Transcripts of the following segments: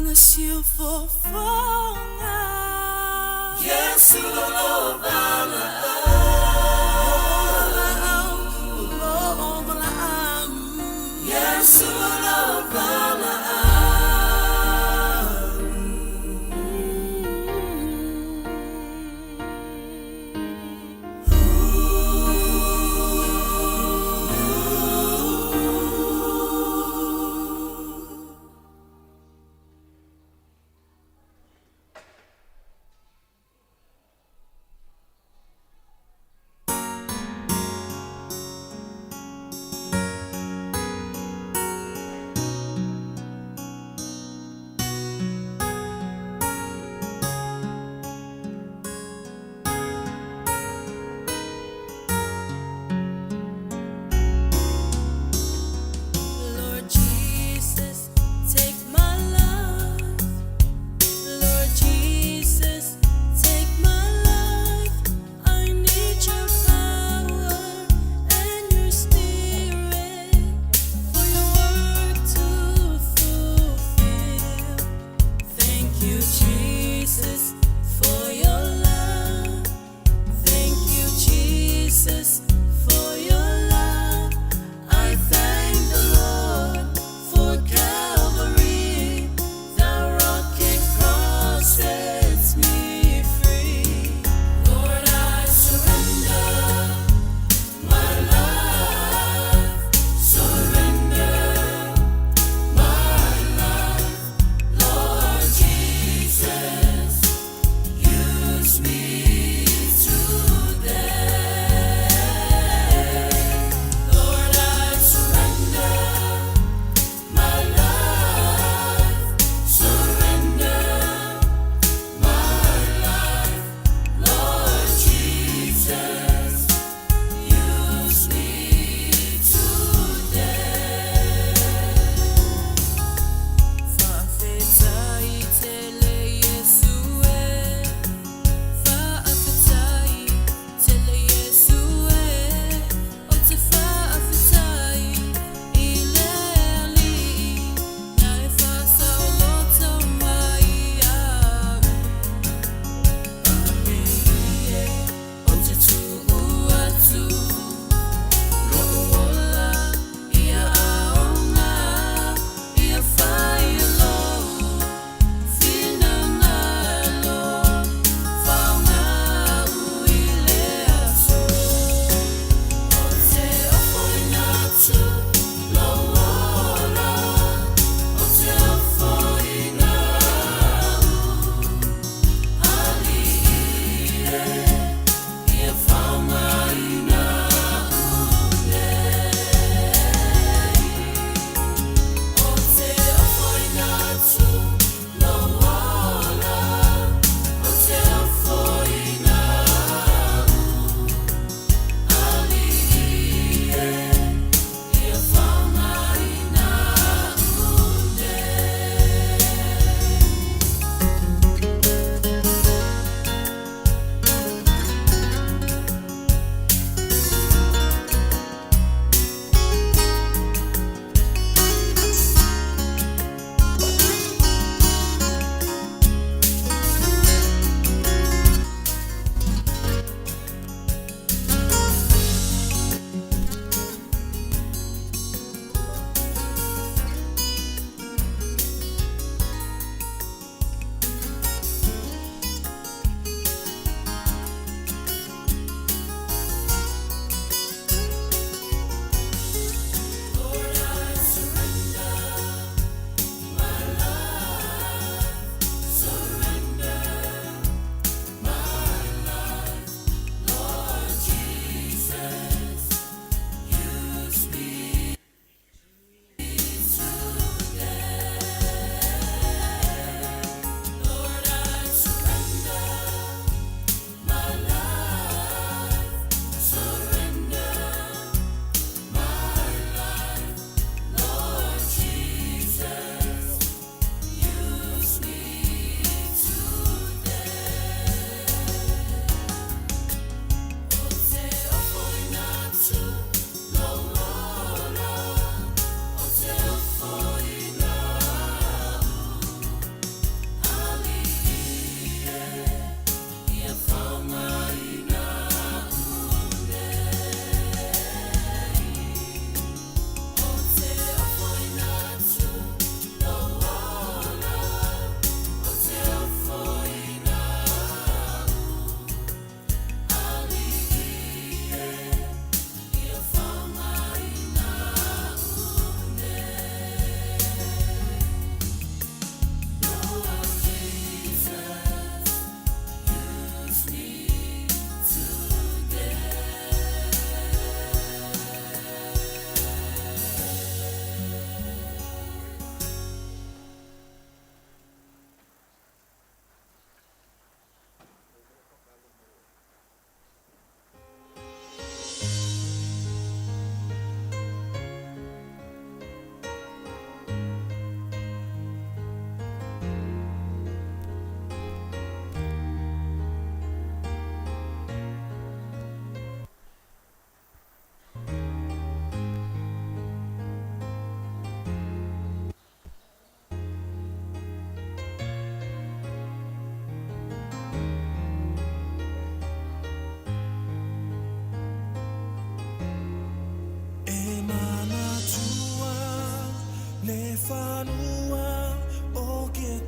Lana siufofoga. Iesu o lo o valaau. O lo o valaau. Iesu o lo o valaau. Lord Jesus, take my life. Lord Jesus, take my life. I need your power and your spirit for your work to fulfill. Thank you, Jesus, for your love. Thank you, Jesus, for your love. I thank the Lord for Calvary. The rocky cross sets me free. Lord, I surrender my life. Surrender my life. Lord Jesus,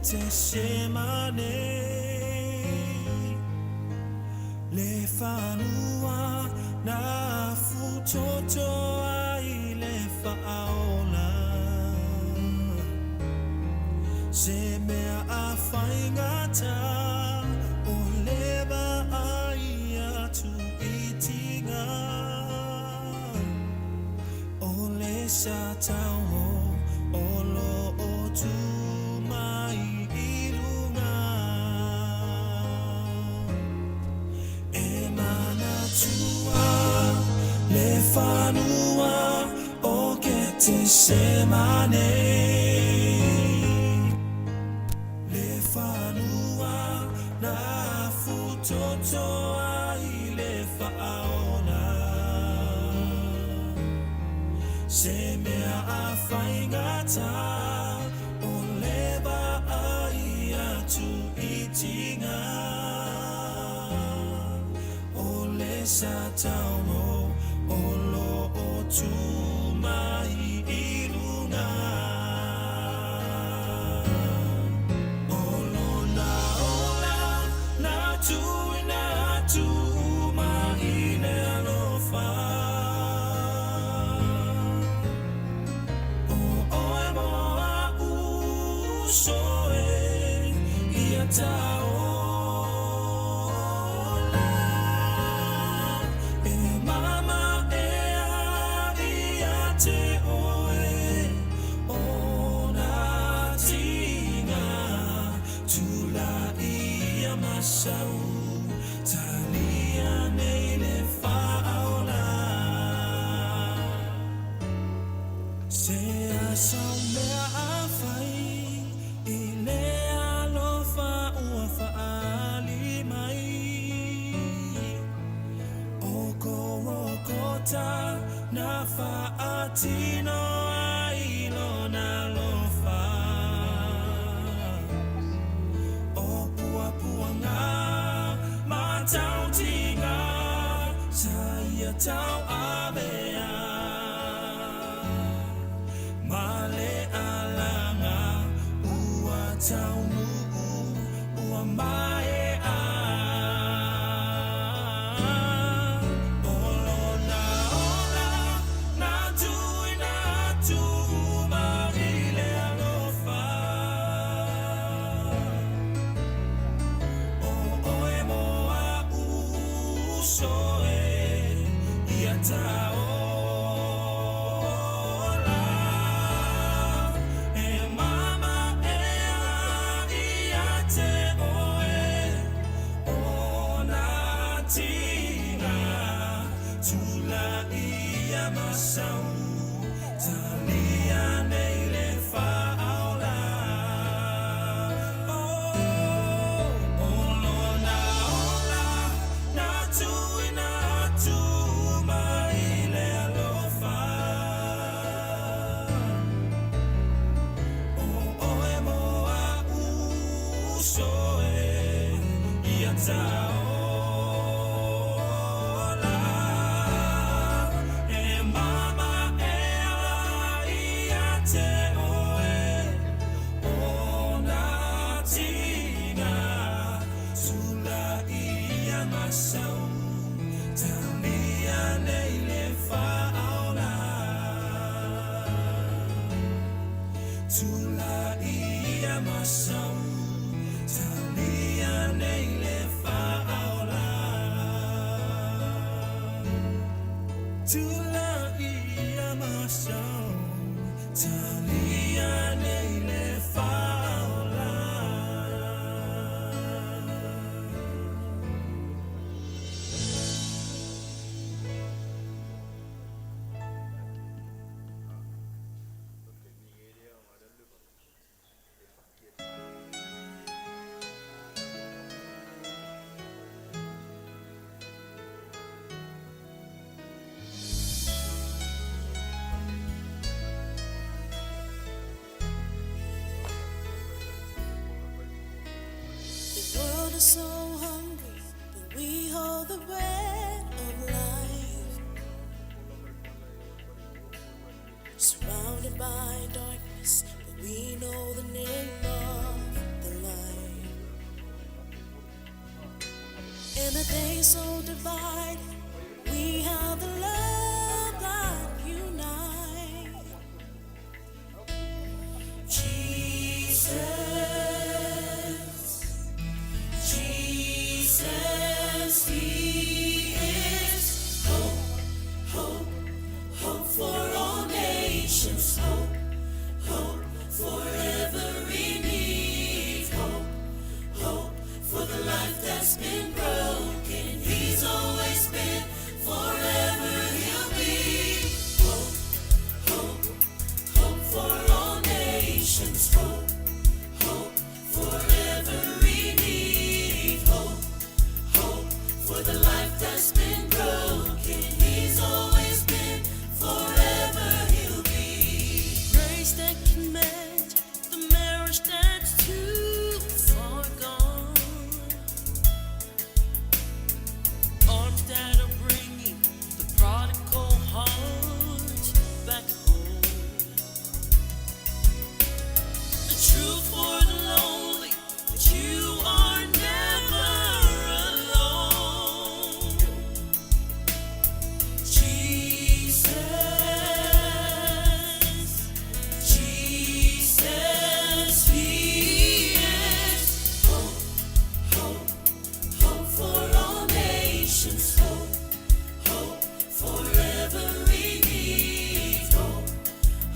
Ketesemane, le fanua na afutoto ai le faaola. Se mea a faigata o le vaai atu i tiga, o le sa tauo o loo tu mai i luga. E manatua le fanua o Ketesemane, le fanua na afutoto ai le faaola. Se mea a faigata o le vaai atu i tiga, o le sa tauo o loo tu mai i luga. O lona ola na tuuina atu uma i le alofa. O oe mo a'u uso e, ia taola. E mamaea ia te oe ona tiga, tulaia ma sau, talia nei le faaola. Se a sau mea a fai i le alofa ua faaali mai, o Kolokota na faatino ai lona alofa. O puapuaga ma tautiga sa ia tauavea, ma le alaga ua taunuu ua maea. O lona ola na tuuina atu uma i le alofa. O oe mo a'u uso e, ia taola. E mamaea ia te oe ona tiga, tulaia ma sau, talia nei le faaola. O lona ola na tuuina atu uma i le alofa. O oe mo a'u uso e, ia taola. E mamaea ia te oe ona tiga, tulaia ma sau, talia nei le faaola. Tulaia ma sau, talia nei le faaola. Tulaia ma sau, talia nei le faaola. The world is so hungry, but we hold the bread of life. Surrounded by darkness, but we know the name of In a day so divided, we have the love that unites. Jesus, Jesus, He is hope, hope, hope for all nations, hope, hope for every need, hope, hope for the life that's been broken. He's always been, forever He'll be. Hope, hope, hope for all nations, hope, hope for every need, hope, hope for the life that's been broken. He's always been, forever He'll be. Grace that can mend the marriage that's too far gone. Arms that are bringing the prodigal heart back home. The truth for the lonely, but you are never alone. Jesus, Jesus, He is hope, hope, hope for all nations, hope, hope for every need, hope,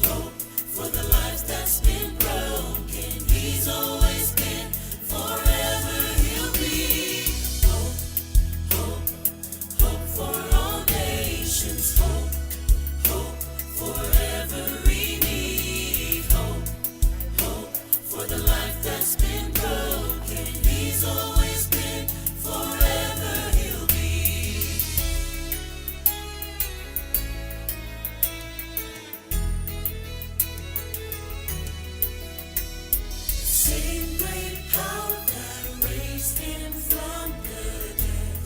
hope for the life that's been broken. He's always been, forever He'll be. Hope, hope, hope for all nations, hope, hope for every need, hope, hope for the life that's been broken. He's always been, forever He'll be. Same great power that raised him from the dead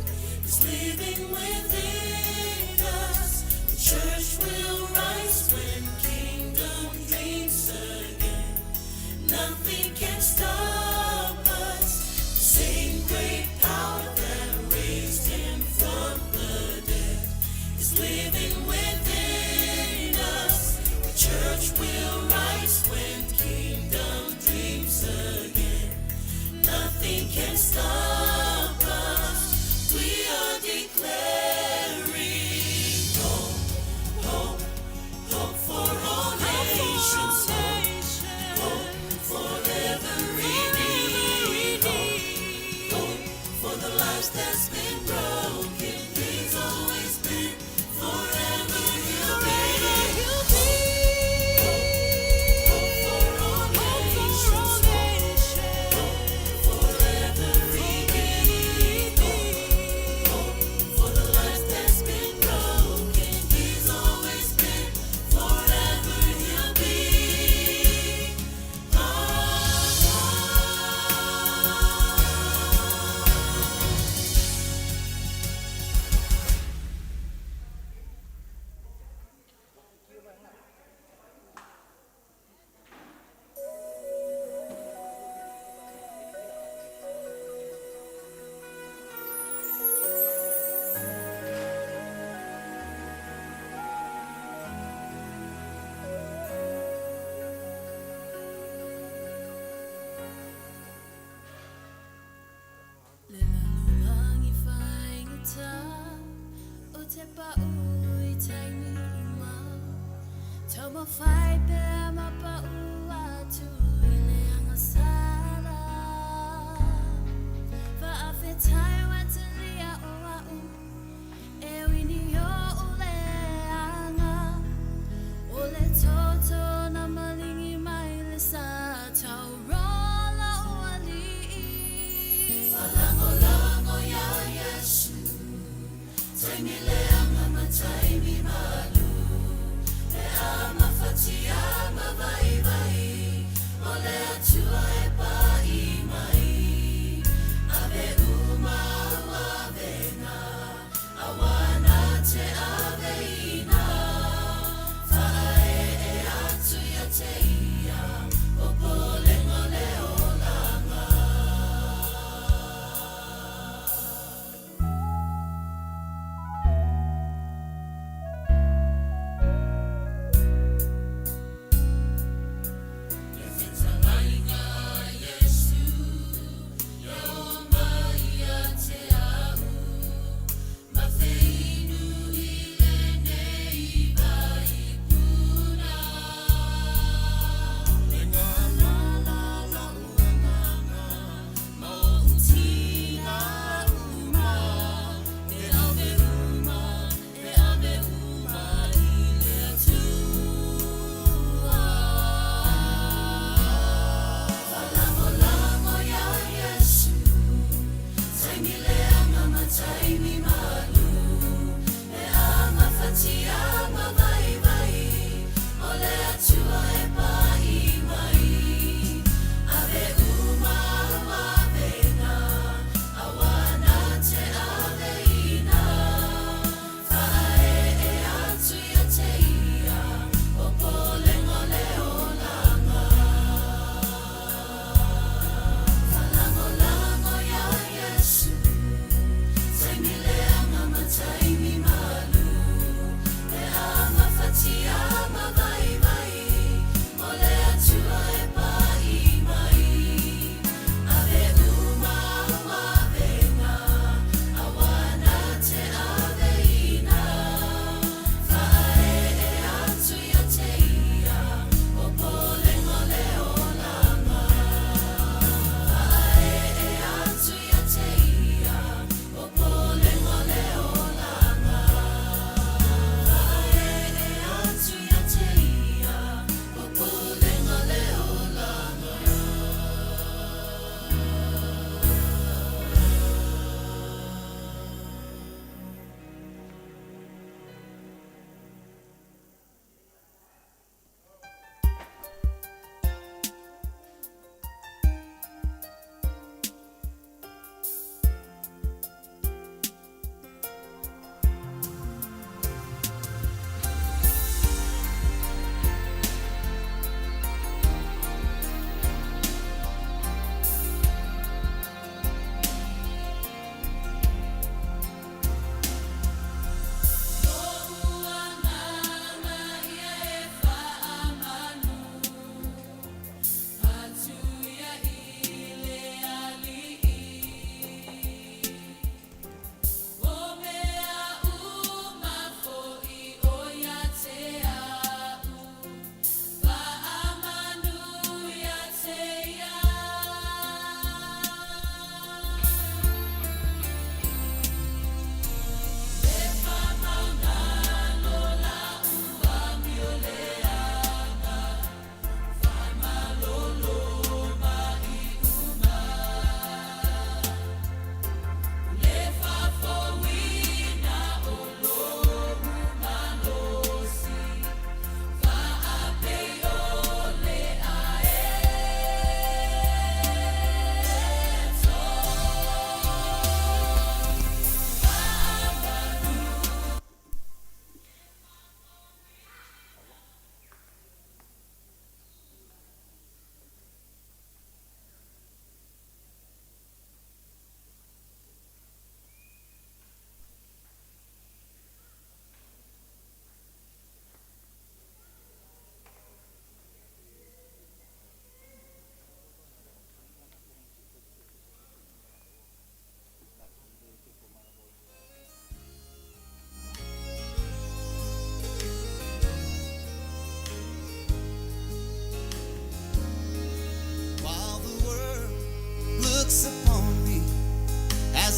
is living within us. The church will rise when kingdom dreams again. Nothing can stop us. The same great power that raised him from the dead is living within us. The church will rise when kingdom dreams again. Nothing can stop us. We are declaring hope, hope, hope for all nations, hope, hope for every need, hope, hope for the lives that's been broken. He's always been, forever He'll be. Hope for all nations, hope for every need, hope, hope for the life that's been broken. He's always been, forever He'll be. Le maluhangi whaingata o te pau i taimi ima. Tau whai pea ma pau atu i le anga sala. Whaawhetai watalia o au e wini o le anga. O le toto na malingi mai le sa tau rola o ali'i. Lango ya Yesu, taimi leanga ma taimi malu, e ama fatia ma vai vai, o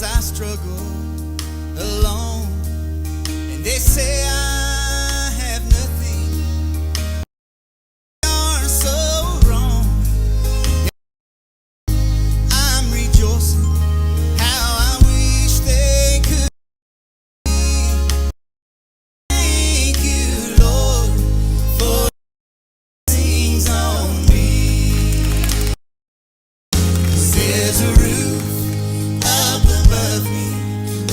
I struggle alone. And they say I have nothing. They are so wrong. I'm rejoicing. How I wish they could be. Thank you, Lord, for blessings on me. There's a roof up above me.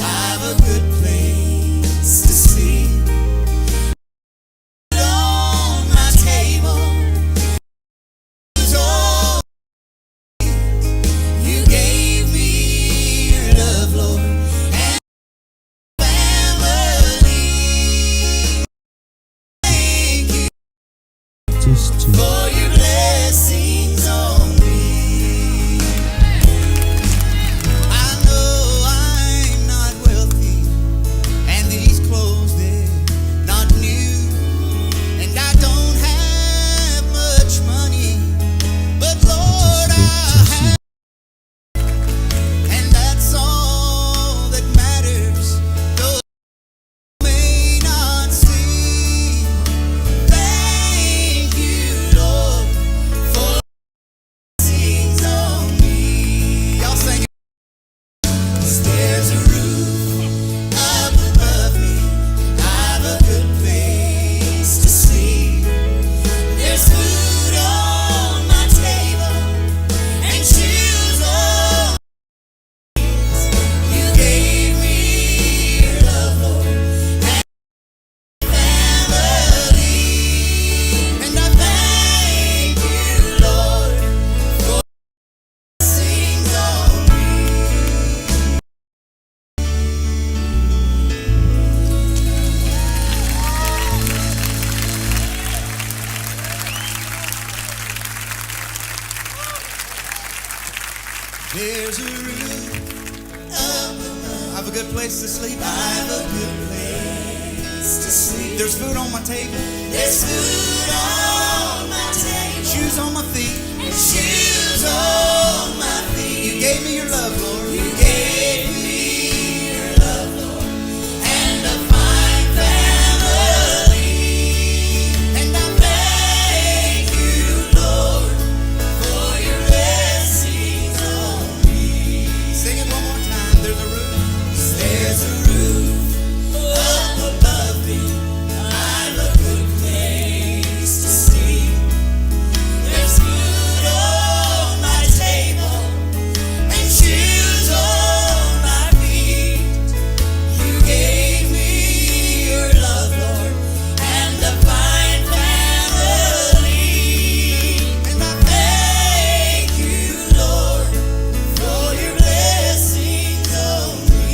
I've a good place to sleep. On my table is all you gave me your love, Lord, and family. Thank you Just to for your blessings on me. I know I'm not wealthy, and these clothes, they're not new. And I don't have much money, but Lord, just I to see have, and that's all that matters. Though you may not see, thank you, Lord, for blessings on me. Y'all sing it. 'Cause there's a roof up above me. I've a good place to sleep. There's food on my table and shoes on. You gave me your love, Lord, and family. And I thank you, Lord, for blessings on me. There's a roof up above. I've a good place to sleep. I've a good place to sleep. There's food on my table. There's food on my table. Shoes on my feet. And shoes on my feet. You gave me your love, Lord. You gave me your love, Lord. And a fine family. And I thank you, Lord, for your blessings on me. Sing it one more time. There's a roof. There's a roof up above me. I'm a good place to sleep. There's food on my table and shoes on my feet. You gave me your love, Lord, and a fine family. And I thank you, Lord, for your blessings on me.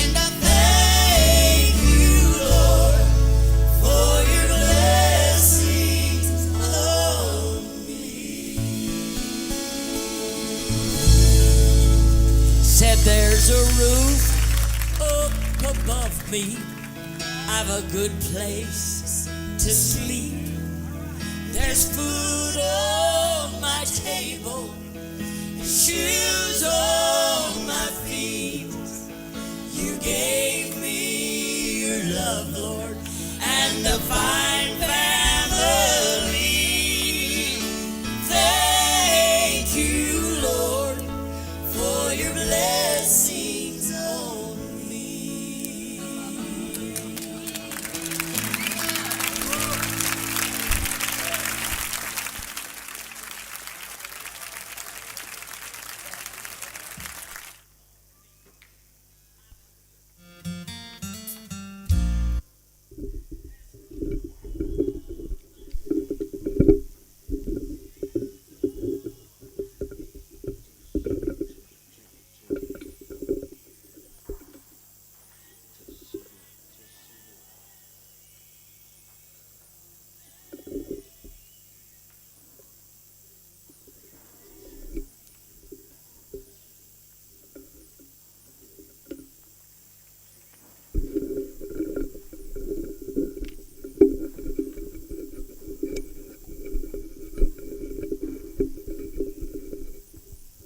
And I thank you, Lord, for your blessings on me. Said there's a roof up above me. I've a good place to sleep. There's food on my table, and shoes on my feet. You gave me your love, Lord, and a fine family. Thank you, Lord, for your blessings on me.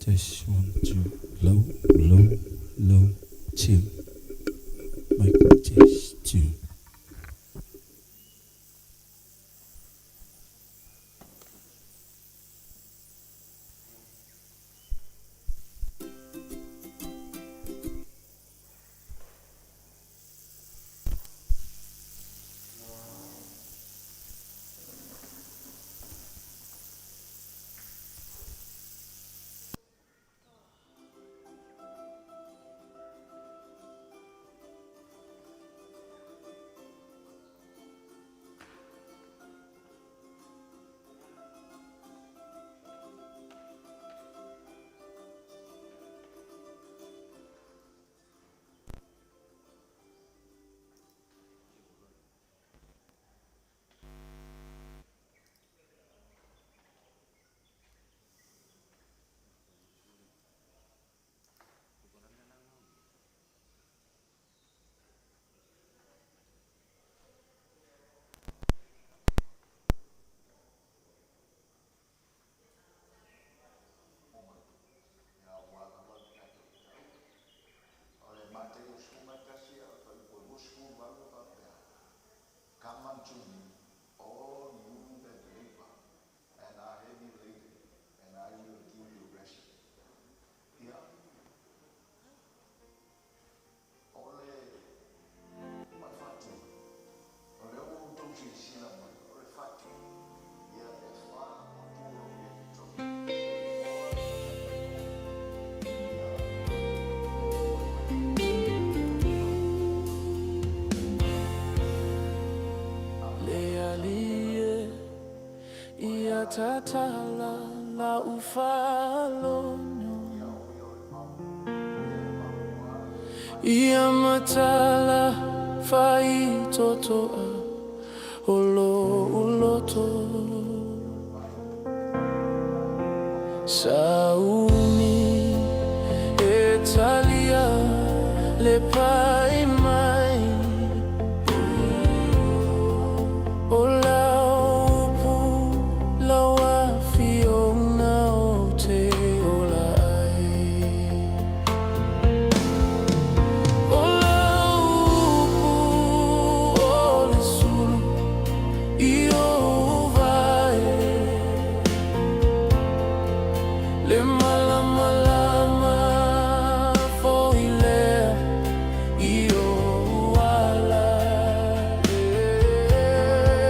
Test one two low low low two mic test two. Come unto me, all you that labor and are heavy laden, and I will give you rest. Ia, o le fati, o lea ua outou silasila mai, o le fati, ia e fa o tu o lo Le alie ia tatala la ufalonu Ia matala faitotoa o lo uloto Saumi e talia le pai mai O lau upu lau afioga o te ola ai O lau upu o le sulu i ou vae Le malamalama foi lea i ou ala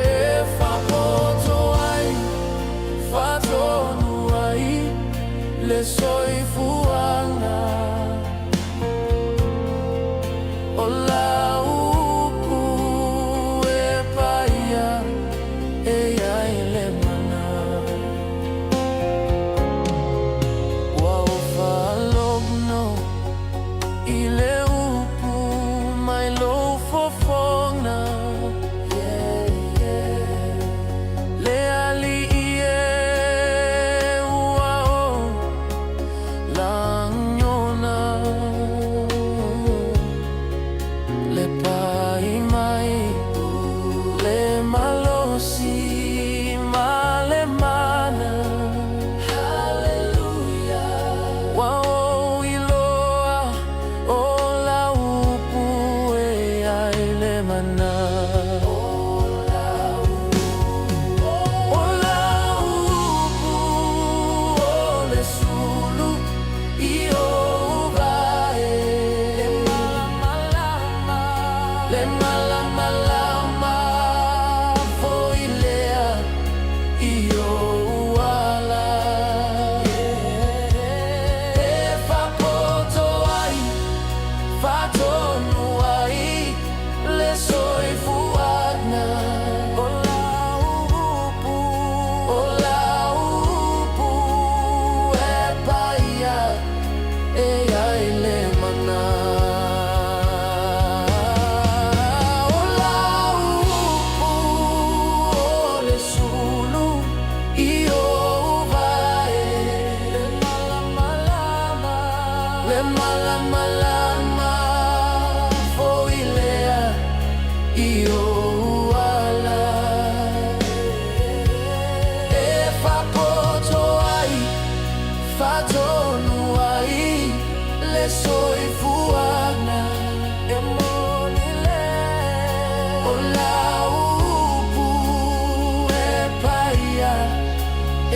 E faapoto ai, faatonu ai le soifuaga O lau upu e paia e i ai le mana Ua ou faalogo i le upu mai lou fofoga Le Alii e, ua ou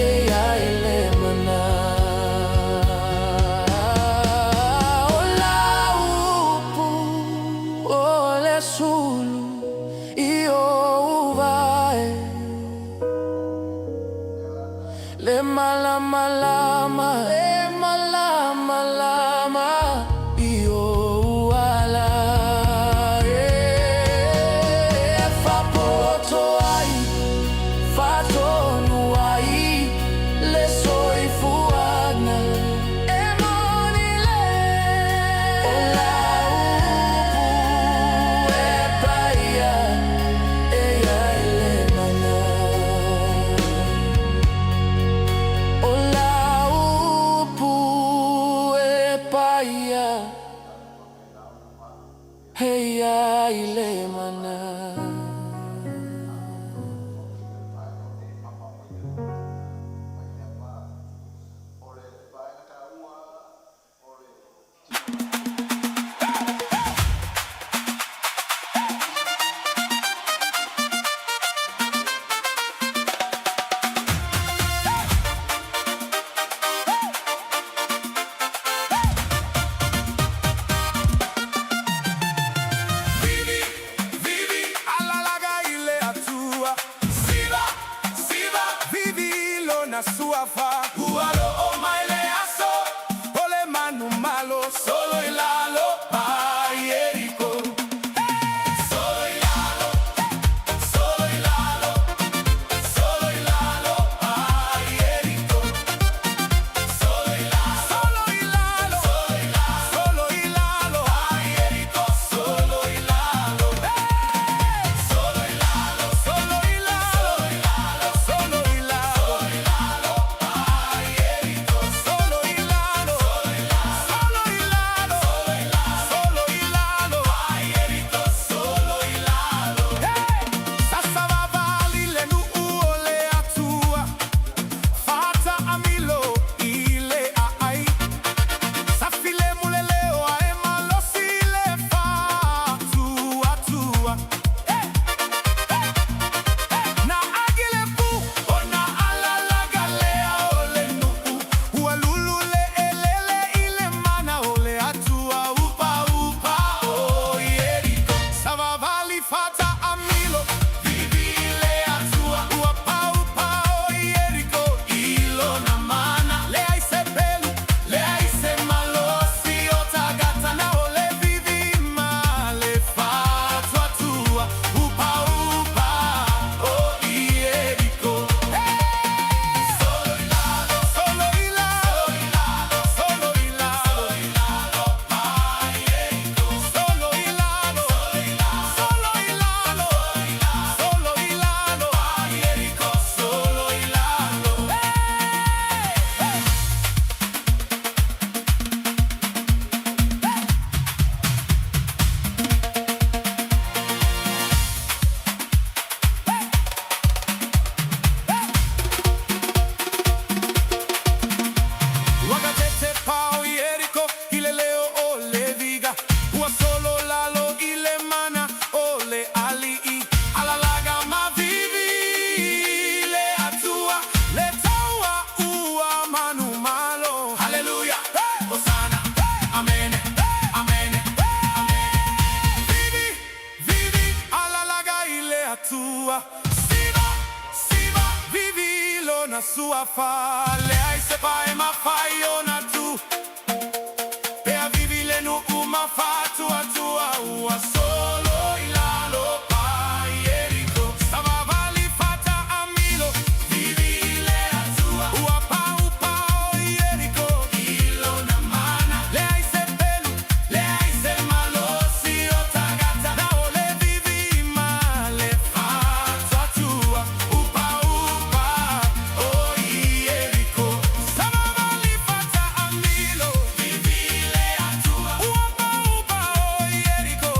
e ia i le mana. O lau upu o le sulu i ou vae. Le malamalama, le malamalama i ou ala e faapoto ai, faatonu ai le soifuaga e moni le. O lau upu e paia e ia i le mana. O lau upu e paia e ia i le mana. Vivi, vivi, alalaga ile atua. Siva, siva, vivi lona suafa. Ualo o maile aso, ole manu malo, solo ilalo pa Jericho. Solo ilalo, solo ilalo, solo ilalo pa Jericho. Solo ilalo, solo ilalo, solo ilalo, pa Jericho, solo ilalo. Solo ilalo, solo ilalo, solo ilalo, pa Jericho, solo ilalo, solo ilalo, solo ilalo, pa Jericho, solo ilalo. Sasa vavali le nu'u o le Atua, fata amilo ile ai. Safile muleleo ae malosi le fatu atua. Na agile pu ona alalaga lea ole nu'u. Ua lulu le elele ile mana ole atua upa upa o Yeriko. Savavali fata amilo vivi le atua. Ua pau pau o Yeriko ilo na mana. Le ai se pelu, le ai se malosi o tagata na ole vivi ma le fatu atua. Upa upa o Yeriko. Solo ilalo, solo ilalo, solo ilalo, pa Yeriko. Solo ilalo, solo ilalo, solo ilalo, pa Yeriko, solo ilalo. Wakatete pao Yeriko ile leo ole viga. Ua solo lalo ile mana ole alii. Alalaga mavivi le atua. Le taua ua manu malo. Hallelujah. Hosanna. Amen. Amen. Amen. Vivi, vivi, alalaga ile atua. Siva, siva, vivi lona sua fale. Ai se pae mafaio na tu. Pea vivi le nu'u mafatu atua ua solo ilalo pa Yeriko. Savavali fata amilo vivi le atua. Ua pau pao Yeriko ilo na mana. Le ai se pelu, le ai se malosi o tagata. Na ole vivi ma le fatu atua. Upa upa o Yeriko. Savavali fata amilo vivi le atua. Ua pau pao Yeriko.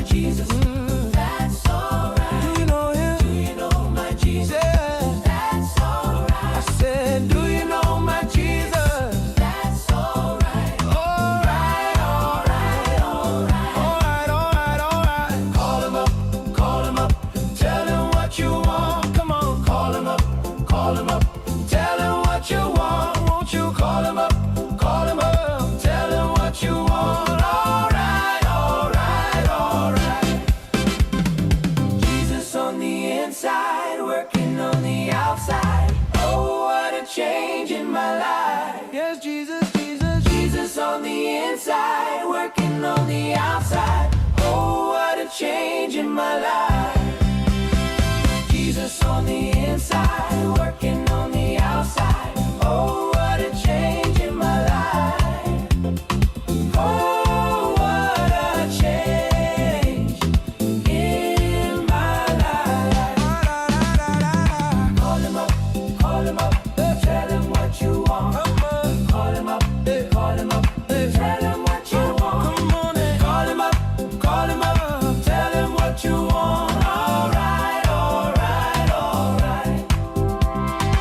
Jesus? That's alright. Do you know him? Do you know my Jesus? Yeah. That's alright. I said, do you know my Jesus? That's alright. Alright, Alright, alright. alright, alright, alright. Call him up, call him up, tell him what you want. Come on, Call him up, call him up, tell him what you want. Won't you call him up, call him up, tell him what you want. Alright, alright, alright. Jesus on the inside, working on the outside. Oh, what a change in my life. Yes, Jesus, Jesus, Jesus on the inside, working on the outside. Oh, what a change in my life. Jesus on the inside, working on the outside. Oh, what a change in my life. Oh, what a change in my life. Call him up, call him up, tell him what you want. Come on, Call him up, call him up, tell him what you want. come on and Call him up, call him up, tell him what you want. Alright, alright, alright.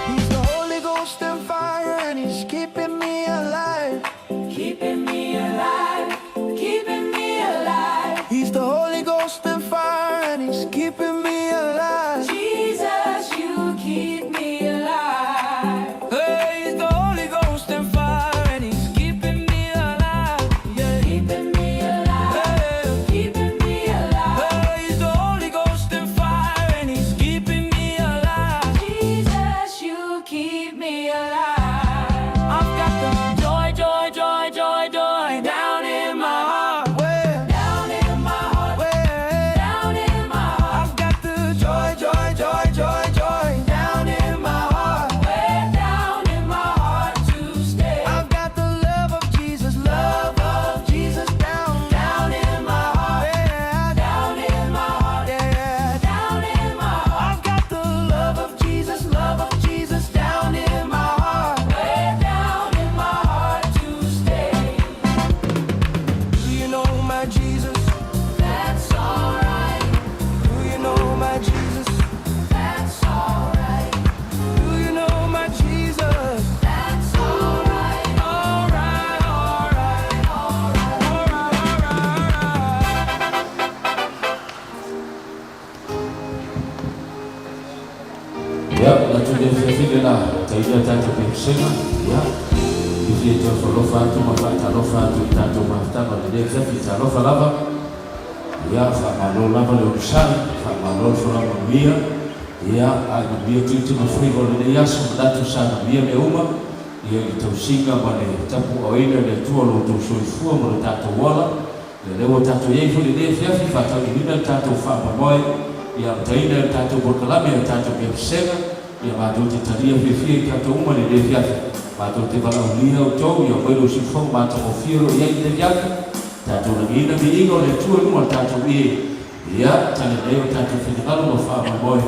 He's the Holy Ghost and fire, and he's keeping me alive. Keeping me alive, keeping me alive. He's the Holy Ghost and fire, and he's keeping me alive. Jesus, you keep me alive. Hey, he's the Holy Ghost and fire, and he's keeping me alive. Yeah. Keeping me alive, Hey, keeping me alive. hey, he's the Holy Ghost and fire, and he's keeping me alive. Jesus, you keep me alive. I've got the Joy, joy, joy, joy, joy down in my heart. where, Down in my heart, where. down in my heart. I've got the joy, joy, joy, joy, joy down in my heart. Way down in my heart to stay. I've got the love of Jesus, love of Jesus down, Down in my heart, yeah, down in my heart, yeah. down in my heart. I've got the love of Jesus, love of Jesus down in my heart. Way down in my heart to stay. Do you know my Jesus? That's alright, Do you know my Jesus? that's alright, Do you know my Jesus? that's alright, Alright, alright, alright. alright, alright, alright. Ia, o le atu le fiafi lena taina tatou pesega. Ia, fifia toe falofa atu ma faatalofa atu i tatou mafutaga o lenei afiafi. Talofa lava. Ia, faamalo lava le onosai, faamalo le folamanuia. Ia, ae manuia tiute ma faiva o lenei aso, manatu sa manuia mea uma. Ia, i le tausiga ma le tapuaoina e le Atua o lo outou soifua ma lo tatou ola. Ia, lea ua tatou i ai foi lenei afiafi faatauniliina le tatou faamoemoe. Ia amataina le tatou polokalame a tatou pesega. Ia matou te talia fiafia i tatou uma lenei afiafi. Matou te valaaulia outou ia aumai lou siufofoga matagofie o loo i ai lenei afiafi. Tatou lagiina viiga o le Atua i luga o le tatou ie. Ia talenei o tatou finagalo ma faamoemoe.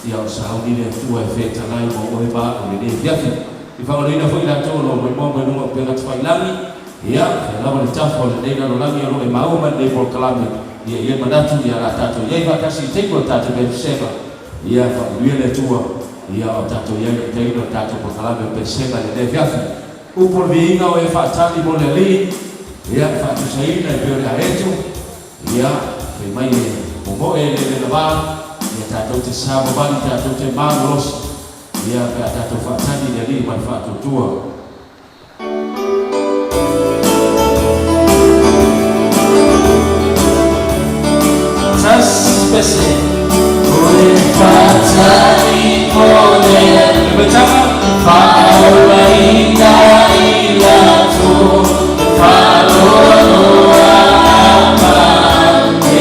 Ia o sauni le Atua e fetalai ma oe ma a'u lenei afiafi. I faagaloina foi latou o loo maimoa mai luga o upega tafailagi. Ia fea lava le tafa o lenei lalolagi o loo e maua mai lenei polokalame. Ia i ai le manatu ia o le a tatou i ai faatasi i taimi o le tatou pesega. Ia faamanuia le Atua. Ia o tatou i ai le taimi o le tatou polokalame o pesega i lenei afiafi. Upu o le viiga o e faatali mo le Alii. Ia faatusaina e pei o le aeto. Ia fai mai e momoe e le lava. Ia tatou te savavali, tatou te malolosi. Ia pe a tatou faatali i le Alii ma le faatuatua. Tasi pese. O e faatali mo le Alii. Bersama. Faaolaina i latou faanoanoa ma e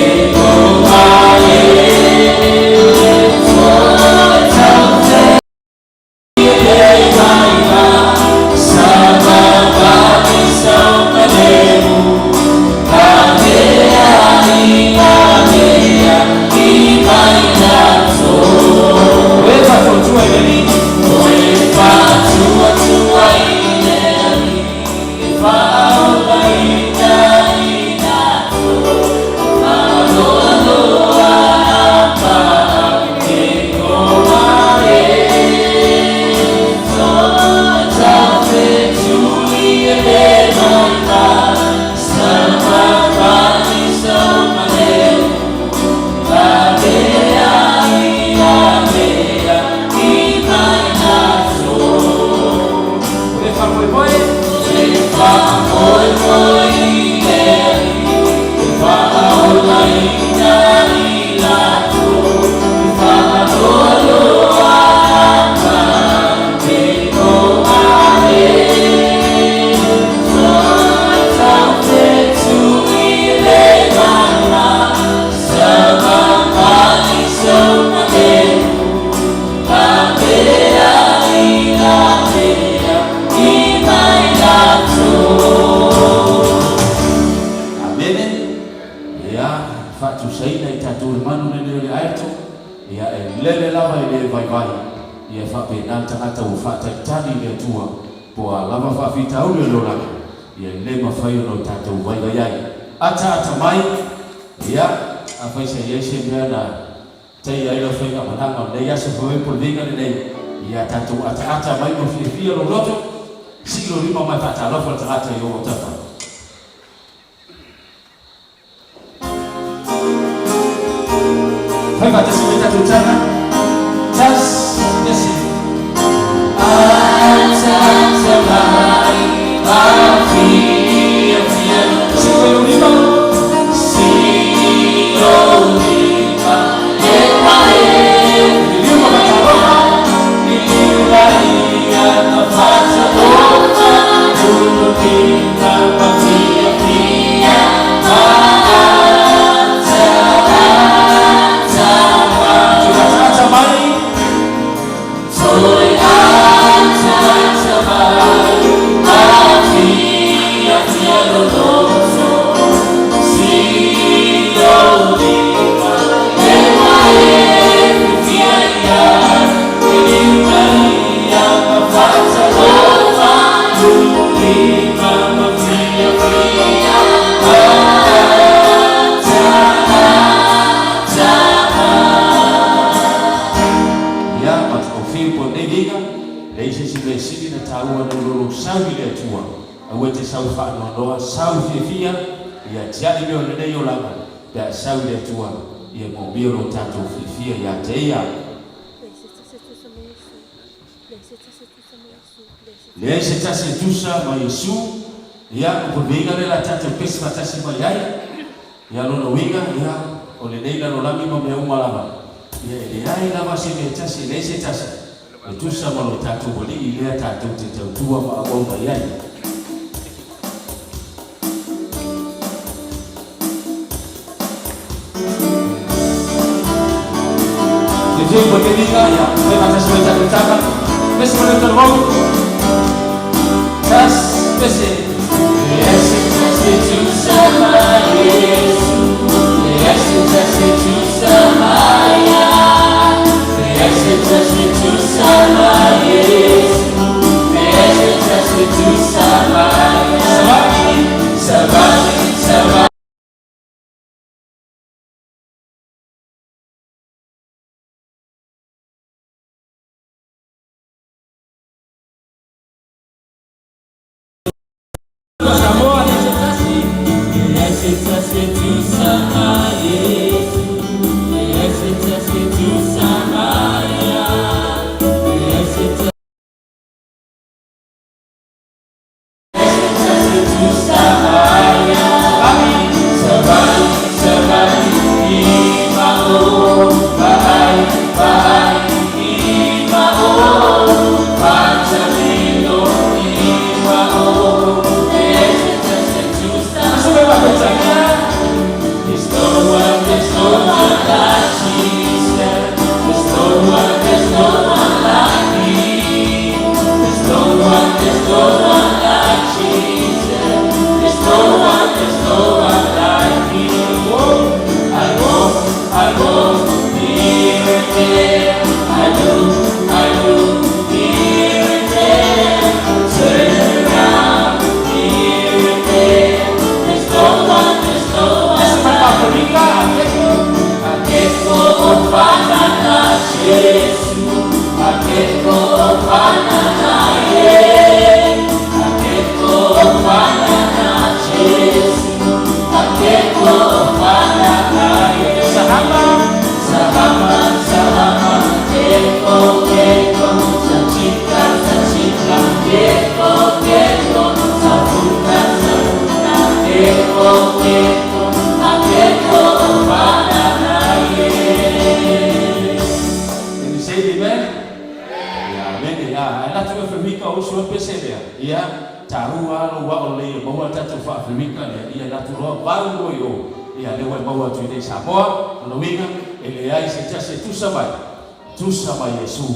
faatusaina i tatou i le manu lenei o le aeto, ia e lele lava e le vaivai, ia e faapena le tagata ua faatalitali i le Atua, po o a lava faafitauli o le olaga, ia e le mafai ona o tatou vaivai ai. Ataata mai, ia, afai sa i ai se mea na taia ai lau faigamalaga o lenei aso fai mai po o le viiga lenei, ia tatou ataata mai ma fiafia lou loto, sii lou lima ma e faatalofa i le tagata i ou autafa. Fai faatasi mai tatou tala. Tas, ese. Ataata mai afiafia. Sii mai lou lima. Sii lou lima. E pae. Liliu ma faatalofa. Liliu laia ma faatalofa. Lulu lima ma fiafia. Ataata mai. Ataata mai. Toe ataata mai. Afiafia lou loto. Sii lou lima. E pae fia ia. Liliu laia ma faatalofa. Lulu lima ma fiafia. Ataata mai. Ia, matagofie po nei viiga, leai se isi mea sili na taua nai lo lou sau i le Atua. Aua e te sau faanoanoa, sau fiafia, ia tiai mea o lenei olaga, pe a e sau i le Atua, ia moomia lo tatou fiafia ia te Ia. Leai se tasi e tusa ma Iesu, ia, o le viiga lea la tatou pesi faatasi mai ai, ia lona uiga, ia, o lenei lalolagi ma mea uma lava, ia e leai lava se mea tasi, e leai se tasi e tusa ma lo tatou Alii lea tatou te tautua ma auau mai ai. Fiafia i le viiga, ia, fai faatasi mai tatou tala. Pesi ma le talavou. Tas, pesi. Leai se tasi e tusa ma Iesu. Leai se tasi e tusa ma Ia. Leai se tasi e tusa ma Iesu. Leai se tasi e tusa ma Ia. Savali, savali, savali. Samoa, leai se tasi. Leai se tasi e tusa ma Iesu. Leai se tasi e tusa ma Ia. Leai se tasi e tusa ma Ia. Savali, savali, savali, i mao, vaai, vaai, i mao, fatamilo, i mao, leai se tasi e tusa. Sube ma There's no one, there's no one like Jesus. There's no one, there's no one like me. There's no one, there's no one like Jesus. There's no one, there's no one like me. Oh, I walk here and there. I look here and there. Turn around here and there. There's no one, there's no one like me. Akeko ofana na Jesu. Akeko ofana na ye. Akeko ofana na Jesu. Akeko ofana na ye. Sahama, sahama, sahama. Keko, keko, sachika, sachika. Keko, keko, safuka, safuka. Keko, keko, akeko ofana na ye. Can you say amen? Ia, amene, ia, ae latu e Afrika o usu e pese lea. Ia, taua alo wa o le maua tatou faa-Afrika lea. Ia latu loa vau loa i o. Ia, lea ua e maua atu i nei Samoa, o lona uiga, e leai se tasi e tusa mai, tusa mai Iesu.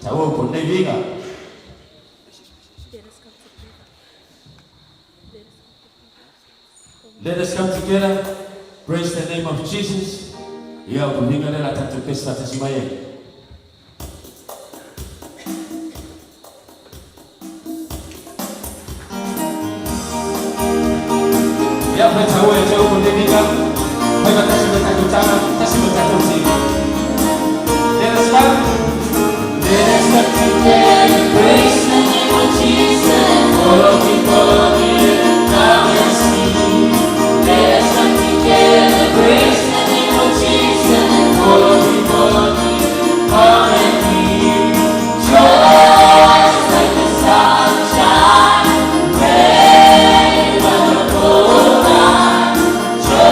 Taua upu o lenei viiga. Let us come together, praise the name of Jesus. Ia, o viiga lea o le a tatou pese faatasi mai ai. Ia, fai taua ia te upu lenei viiga, fai faatasi ma tatou tala, tasi ma tatou tino. Let us come. Let us come together, praise the name of Jesus. Follow me, follow me, come and see. Let us come together, praise the name of Jesus. Follow me, follow me, come and be. Joy is like the sunshine, rain on the cold night. Joy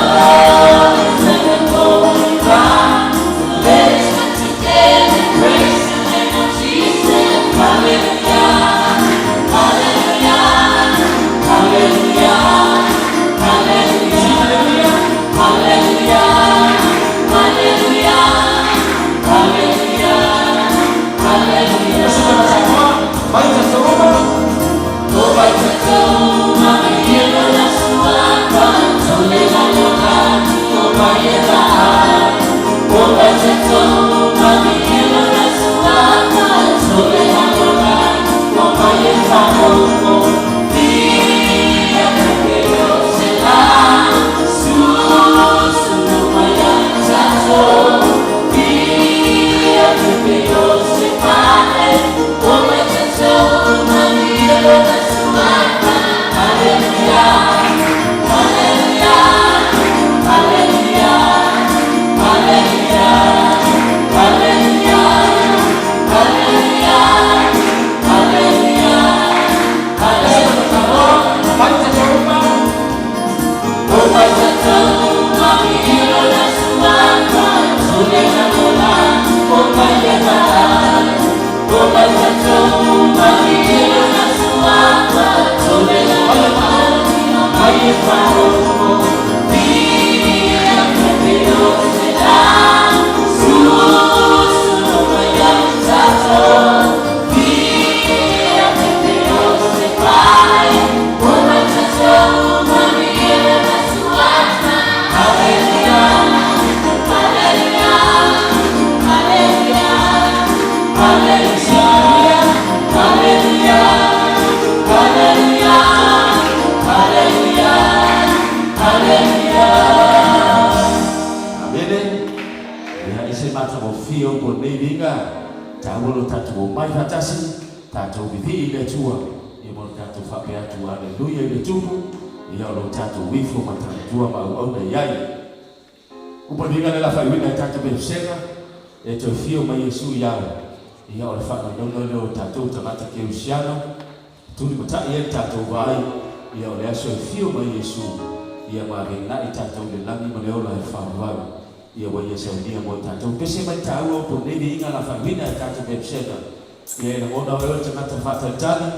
is like a golden vine. Let us come together, praise the name of Jesus. Hallelujah, hallelujah, hallelujah, hallelujah, hallelujah, hallelujah, hallelujah, hallelujah. Vai tatou Amene. Ia, e se matagofie upu o lenei viiga, taua lo tatou omai faatasi, tatou vivii i le Atua, ia ma lo tatou faapea atu, Aleluia i le Tupu, ia o lo tatou ifo ma tautua ma auauna i ai. Upu o le viiga lea o le a faaiuina e tatou Pesega, e toe fio mai Iesu i ao, ia o le faanoanoina lea o tatou tagata kerisiano, tulimatai ai le tatou vaai, ia o le aso e fio mai Iesu, ia ma agenai tatou i le lagi ma le ola e faavavau, ia ua ia saunia mo i tatou. Pese mai taua upu o lenei viiga o le a faaiuina e tatou Pesega, ia e lagona oe o le tagata faatalitali,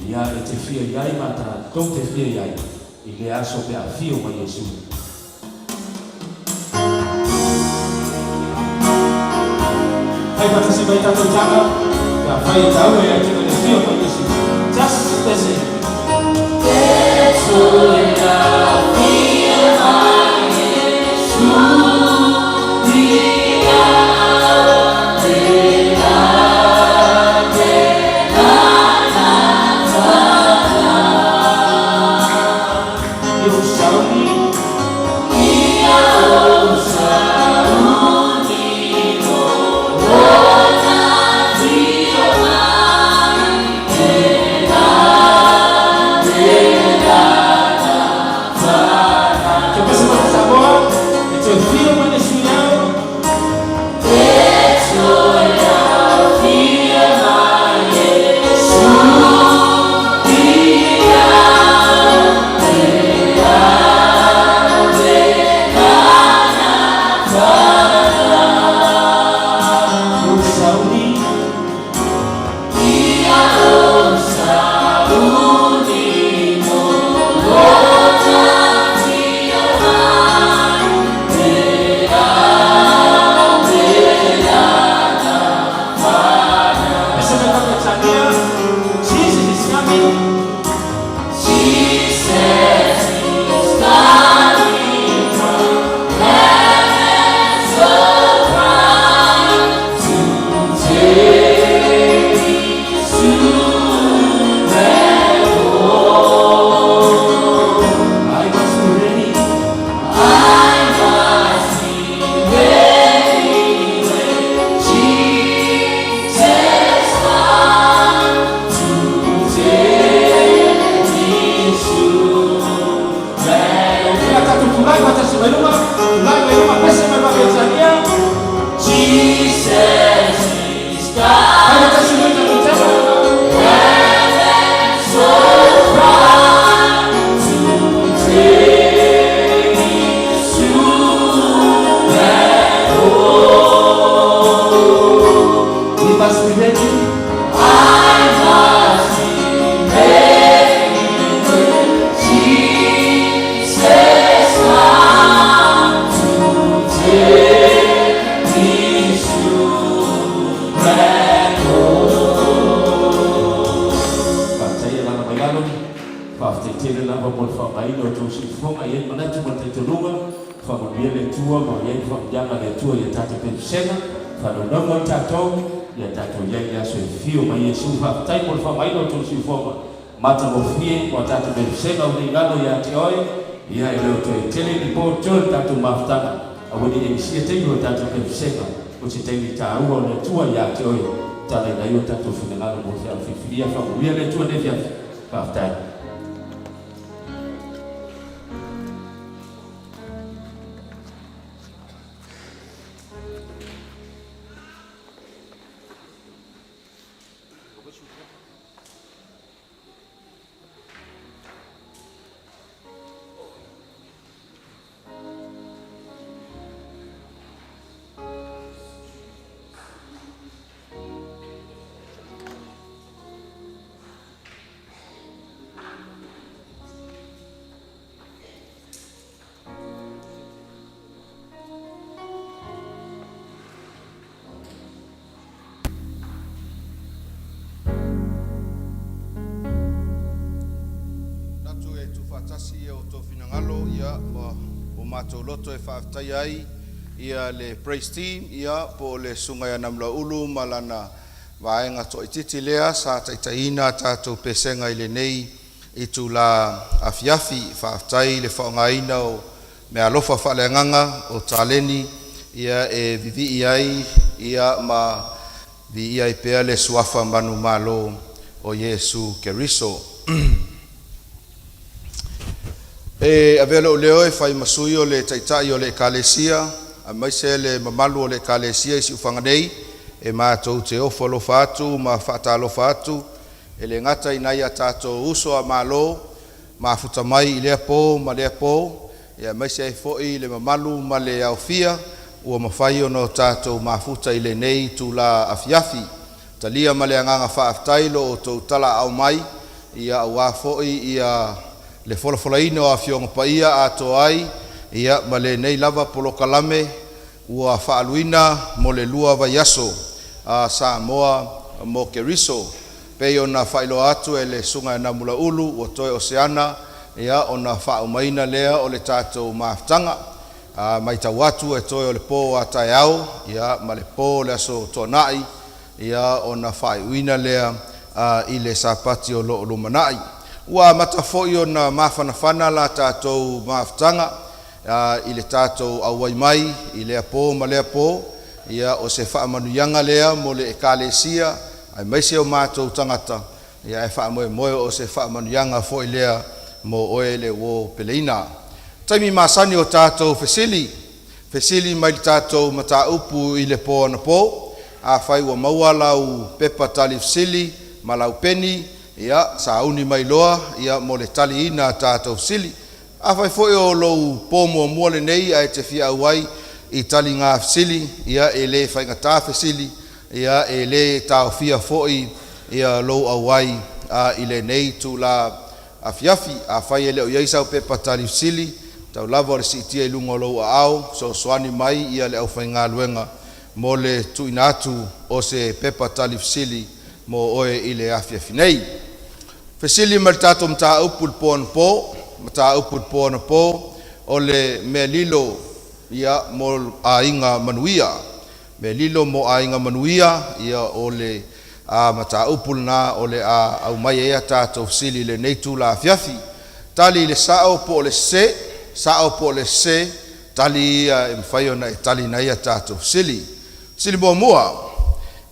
ia e te fia i ai ma tatou te fia i ai i lea aso pe a fio mai Iesu. Fai faatasi mai tatou tala, pe afai e taua ia te oe le fio mai Iesu. Just pese. I ou sauni. soifuaga. E i ai le manatu ma le talitonuga, faamanuia le Atua ma i ai le faamanuiaga a le Atua i a tatou pesega, faanaunauga ai tatou, ia tatou i ai i aso e fio mai Iesu. Faafetai mo le faaaogaina o le tou soifuaga matagofie mo a tatou pesega ua le i lalo ia te oe. Ia e le o toe tele ni po totoe o le tatou mafutaga, aua ne i e misia taimi o a tatou pesega, o se taimi taua o le Atua ia te oe, talaina ai o tatou finagalo mo le feau filifilia. Faamanuia le Atua i lenei afiafi. Faafetai. Manatu e tuufaatasi ia outou finagalo ia ma o matou loto e faafetaia ai ia le praise team ia po o le Susuga ia Namulauulu ma lana vaega toaitiiti lea sa taitaiina a tatou pesega i lenei itula afiafi. Faafetai le faaaogaina o meaalofa faaleagaga o taleni ia e vivii ai ia ma viia ai pea le suafa manumalo o Iesu Keriso. E avea lou leo e fai ma sui o le Taitai o le Ekalesia aemaise le mamalu o le Ekalesia i Siufaga nei, e matou te ofo alofa atu ma faatalofa atu e le gata i nai a tatou uso a Malo mafuta mai i lea po ma lea po, aemaise ai foi le mamalu ma le aofia ua mafai ona o tatou mafuta i lenei itula afiafi. Talia ma le agaga faafetai lo outou talaaao mai ia aua foi ia le folafolaina o Afioga Paia atoa ai ia ma lenei lava polokalame ua faaaluina mo le 2 vaiaso a Samoa mo Keriso. Pei ona faailoa atu e le Susuga ia Namulauulu ua toe o se ana ia ona faaumaina lea o le tatou mafutaga. A matau atu e toe o le po a taeao ia ma le po o le Aso Toonai ia ona faaiuina lea i le Sapati o lo o lumanai. Ua amata foi ona mafanafana la tatou mafutaga i le tatou auai mai i lea po ma lea po, ia o se faamanuiaga lea mo le Ekalesia aemaise o matou tagata, ia ae faamoemoe o se faamanuiaga foi lea mo oe le uo peleina. Taimi masani o tatou fesili, fesili mai le tatou mataupu i le po anapo. Afai ua maua lau pepa tali fesili ma lau peni, ia sauni mai loa ia mo le taliina a tatou fesili. Afai foi o lou po muamua lenei ae te fia auai i taliga fesili, ia e le faigata fesili, ia e le taofia foi ia lou auai i lenei itula afiafi. Afai e le o i ai sau pepa tali fesili, tau lava o le siitia i luga o lou aao, fesoasoani mai ia le aufaigaluega mo le tuuina atu o se pepa tali fesili mo oe i le afiafi nei. Fesili mai le tatou mataupu i le po anapo, mataupu i le po anapo o le mea lilo ia mo aiga manuia. Mea lilo mo aiga manuia ia o le mataupu lena o le a aumai ai a tatou fesili i lenei itula afiafi. Tali i le sao po o le sese, sao po o le sese, tali ia e mafai ona e taliina ai a tatou fesili. Fesili muamua,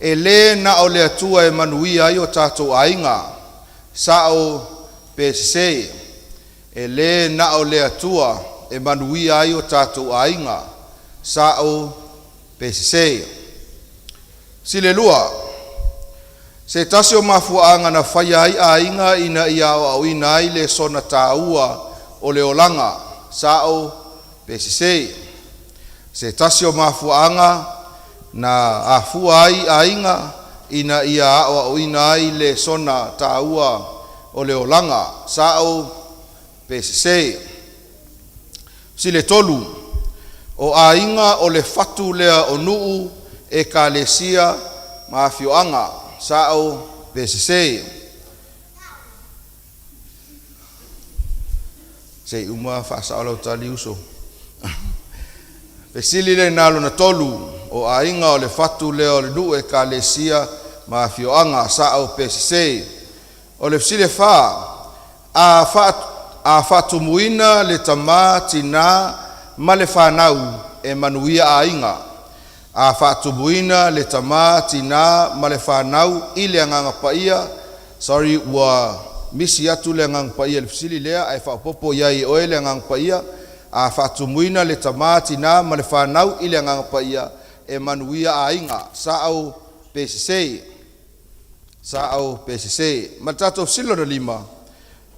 e le na o le Atua e manuia ai o tatou aiga, sao pe sese? E le na o le Atua e manuia ai o tatou aiga, sao pe sese? Fesili lua, se tasi o mafuaaga na faia ai aiga ina ia aoaoina ai le sona tāua o le olaga, sao pe sese? Se tasi o mafuaaga na afua ai aiga ina ia aoaoina ai le sona tāua o le olaga, sao pe sese? Fesili tolu, o aiga o le fatu lea o nuu, ekalesia ma afioaga, sao pe sese? Se i uma faasao lau tali uso. Fesili lena lona tolu, o aiga o le fatu lea o le nuu, ekalesia ma afioaga. Sao pe sesē? O le fesili e fā, a faatumuina le tamā, tinā ma le fanau e manuia aiga. A faatumuina le tamā, tinā ma le fanau i le agaga paia. Sorry, ua misi atu le agaga paia i le fesili lea, ae faaopoopo i ai e oe le agaga paia. A faatumuina le tamā, tinā ma le fanau i le agaga paia e manuia aiga. Sao pe sesē? Sao pe sesē? Ma le tatou fesili lona lima,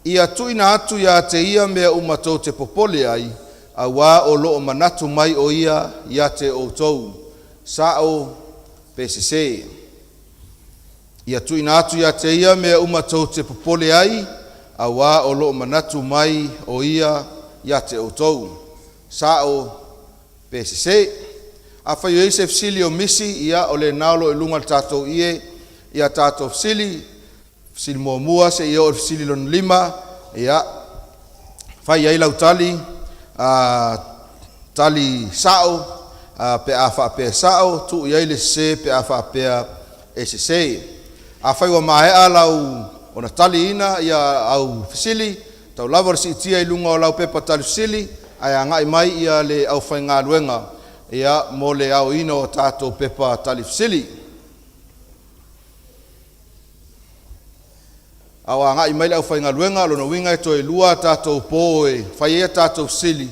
ia tuuina atu iā te ia mea uma tou te popole ai, auā o loo manatu mai o ia iā te outou. Sao pe sesē? Ia tuuina atu iā te ia mea uma tou te popole ai, auā o loo manatu mai o ia iā te outou. Sao pe sesē? Afai o i ai se fesili o misi, ia o lenā o loo i luga o le tatou ie ia tatou fesili, fesili muamua seia oo i le fesili lona lima. Ia fai ai lau tali, tali sao pe a faapea sao, tuu i ai le sesē pe a faapea e sesē. Afai ua maea lau ona taliina ia au fesili, tau lava o le siitia i luga o lau pepa tali fesili ae agai mai ia le aufaigaluega ia mo le aoina o tatou pepa tali fesili. A o agai mai le aufaigaluega, lona uiga e toe lua a tatou pō e fai ai a tatou fesili,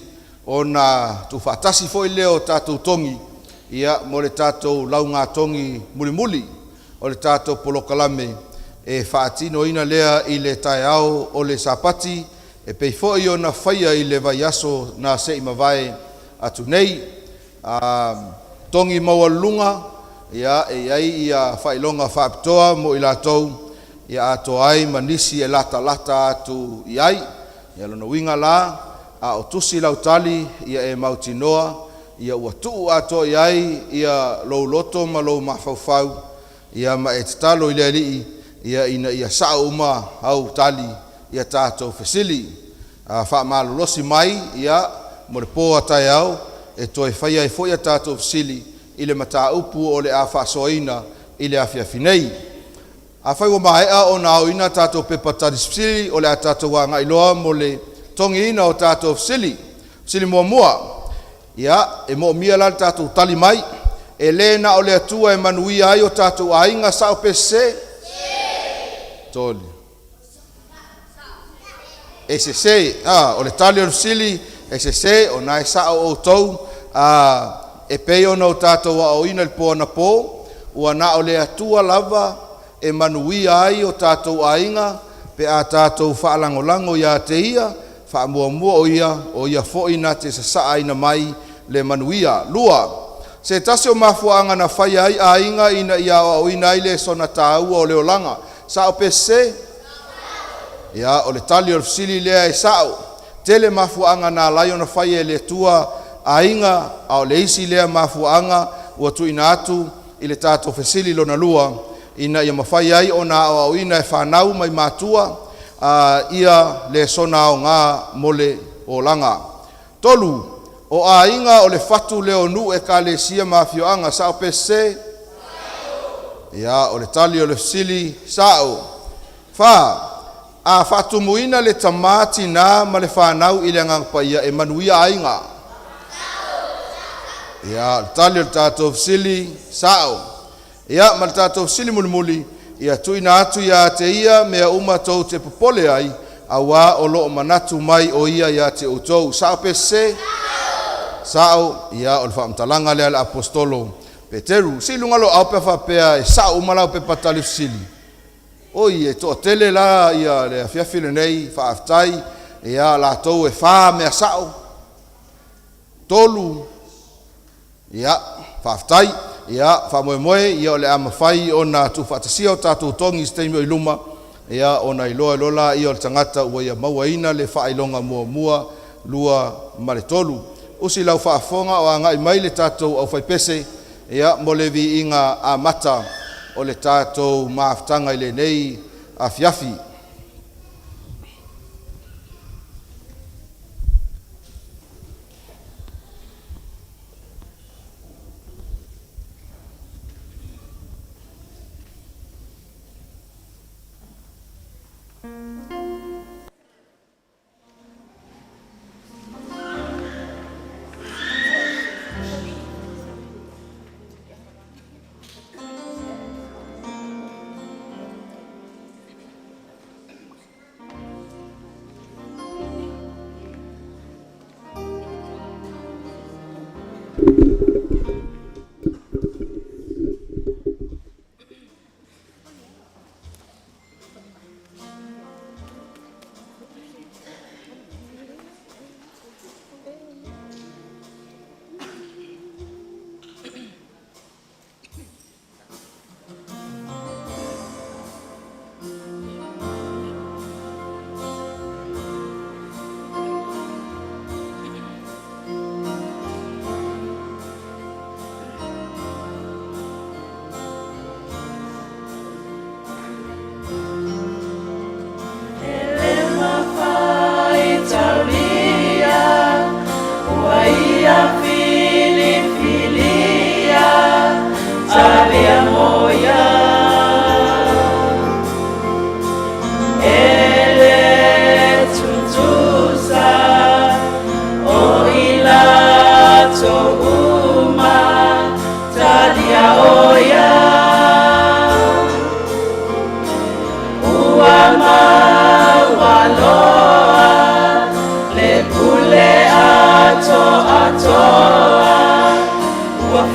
ona tuufaatasi foi lea o tatou togi ia mo le tatou laugatogi mulimuli o le tatou polokalame e faatinoina lea i le taeao o le Sapati e pei foi ona faia i le vaiaso na se i mavae atu nei. Togi maualuluga, ia e i ai ia faailoga faapitoa mo i latou ia atoa ai ma nisi e latalata atu i ai. Ia lona uiga la, a o tusi lau tali, ia e mautinoa ia ua tuu atoa i ai ia lou loto ma lou mafaufau, ia ma e tatalo i le Alii ia ina ia sao uma au tali ia tatou fesili. Faamalolosi mai ia mo le pō a taeao e toe faia ai foi a tatou fesili i le mataupu o le a faasoaina i le afiafi nei. Afai ua maea ona aoina tatou pepa tali fesili, o le a tatou agai loa mo le togiina o tatou fesili. Fesili muamua, ia e moomia la le tatou tali mai. E lē na o le Atua e manuia ai o tatou aiga. Sao pe sesē? Toli e sesē. O le tali o le fesili e sesē. O na e sao outou. E pei ona o tatou aoaoina i le po anapo, ua na o le Atua lava e manuia ai o tatou aiga pe a tatou faalagolago iā te ia, faamuamua o ia, o ia foi na te sasaaina mai le manuia. Lua, se tasi o mafuaaga na faia ai aiga ina ia aoaoina ai lesona taua o le olaga. Sao pe sesē? Ia, o le tali o le fesili lea e sao. Tele mafuaaga na ala ai ona faia e le Atua aiga, a o le isi lea mafuaaga ua tuuina atu i le tatou fesili lona lua, ina ia mafai ai ona aoaoina e fanau mai matua ia lesona aogā mo le olaga. Tolu, o aiga o le fatu lea o nuu, ekalesia ma afioaga. Sao pe sesē? Ia, o le tali o le fesili, sao. Fā, a faatumuina le tamā, tinā ma le fanau i le agaga paia e manuia aiga. Ia, o le tali o le tatou fesili, sao. Ia, ma le tatou fesili mulimuli, ia tuuina atu iā te ia mea uma tou te popole ai, auā o loo manatu mai o ia iā te outou. Sao pe sesē? Sao. Ia, o le faamatalaga lea a le apostolo Peteru. Sii i luga lou aao pe faapea e sao uma lau pepa tali fesili. Oi, e toatele la ia le afiafi lenei, faafetai. Ia latou e fa mea sao. Tolu, ia, faafetai. Ia, faamoemoe, ia o le a mafai ona tuufaatasia o tatou togi i se taimi o i luma, ia ona iloa loa laia o le tagata ua ia mauaina le faailoga muamua, lua ma le tolu. Usi lau faafofoga o agai mai le tatou aufaipese, ia mo le viiga amata o le tatou mafutaga i lenei afiafi.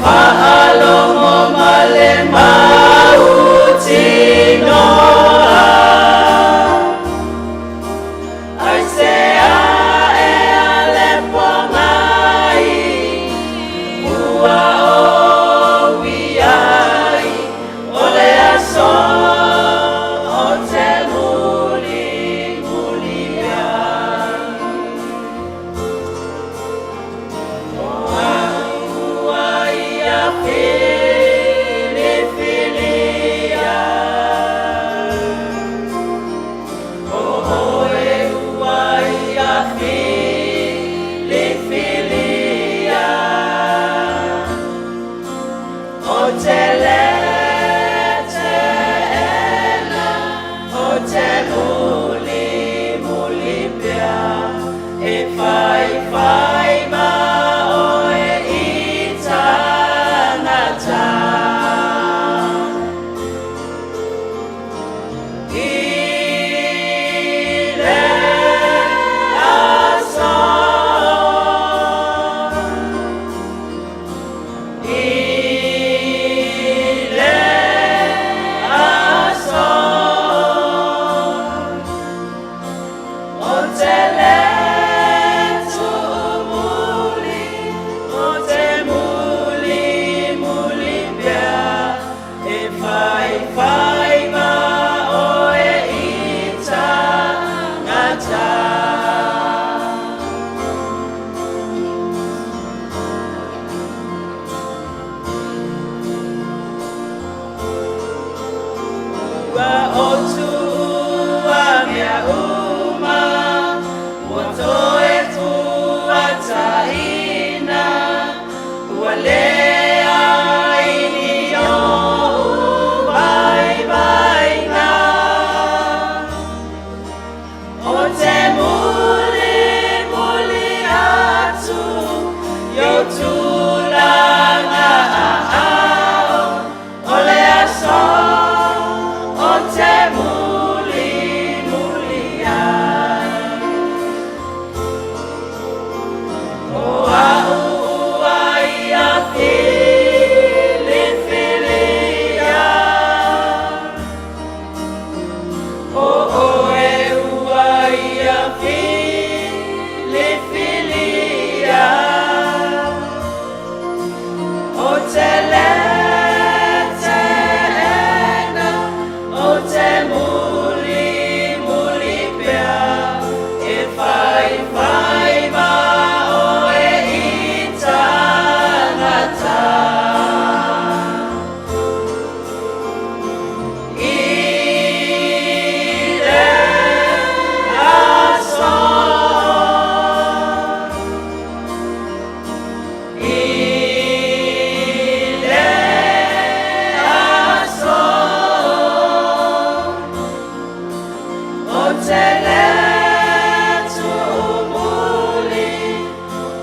Faalogo ma le mautinoa. Aisea e ale pogai ua ou iai o le aso o te mulimuli ai. O au ua ia filifilia. O oe ua ia filifilia. O te le teena, o te mulimuli pea, e faifai ma oe i tagata. I le aso. I le aso. O te le tuumuli, o te mulimuli pea, e faifai ma oe i tagata. Ua ou tuua mea uma, ua toe fuataina, ua leai ni o'u vaivaiga. O te mulimuli atu i ou tulaga aao, o le aso o te mulimuli ai. O au ua ia filifilia. O oe ua ia filifilia. O te le teena, o te mulimuli pea, e faifai ma oe i tagata. I le aso. I le aso. O te le tuumuli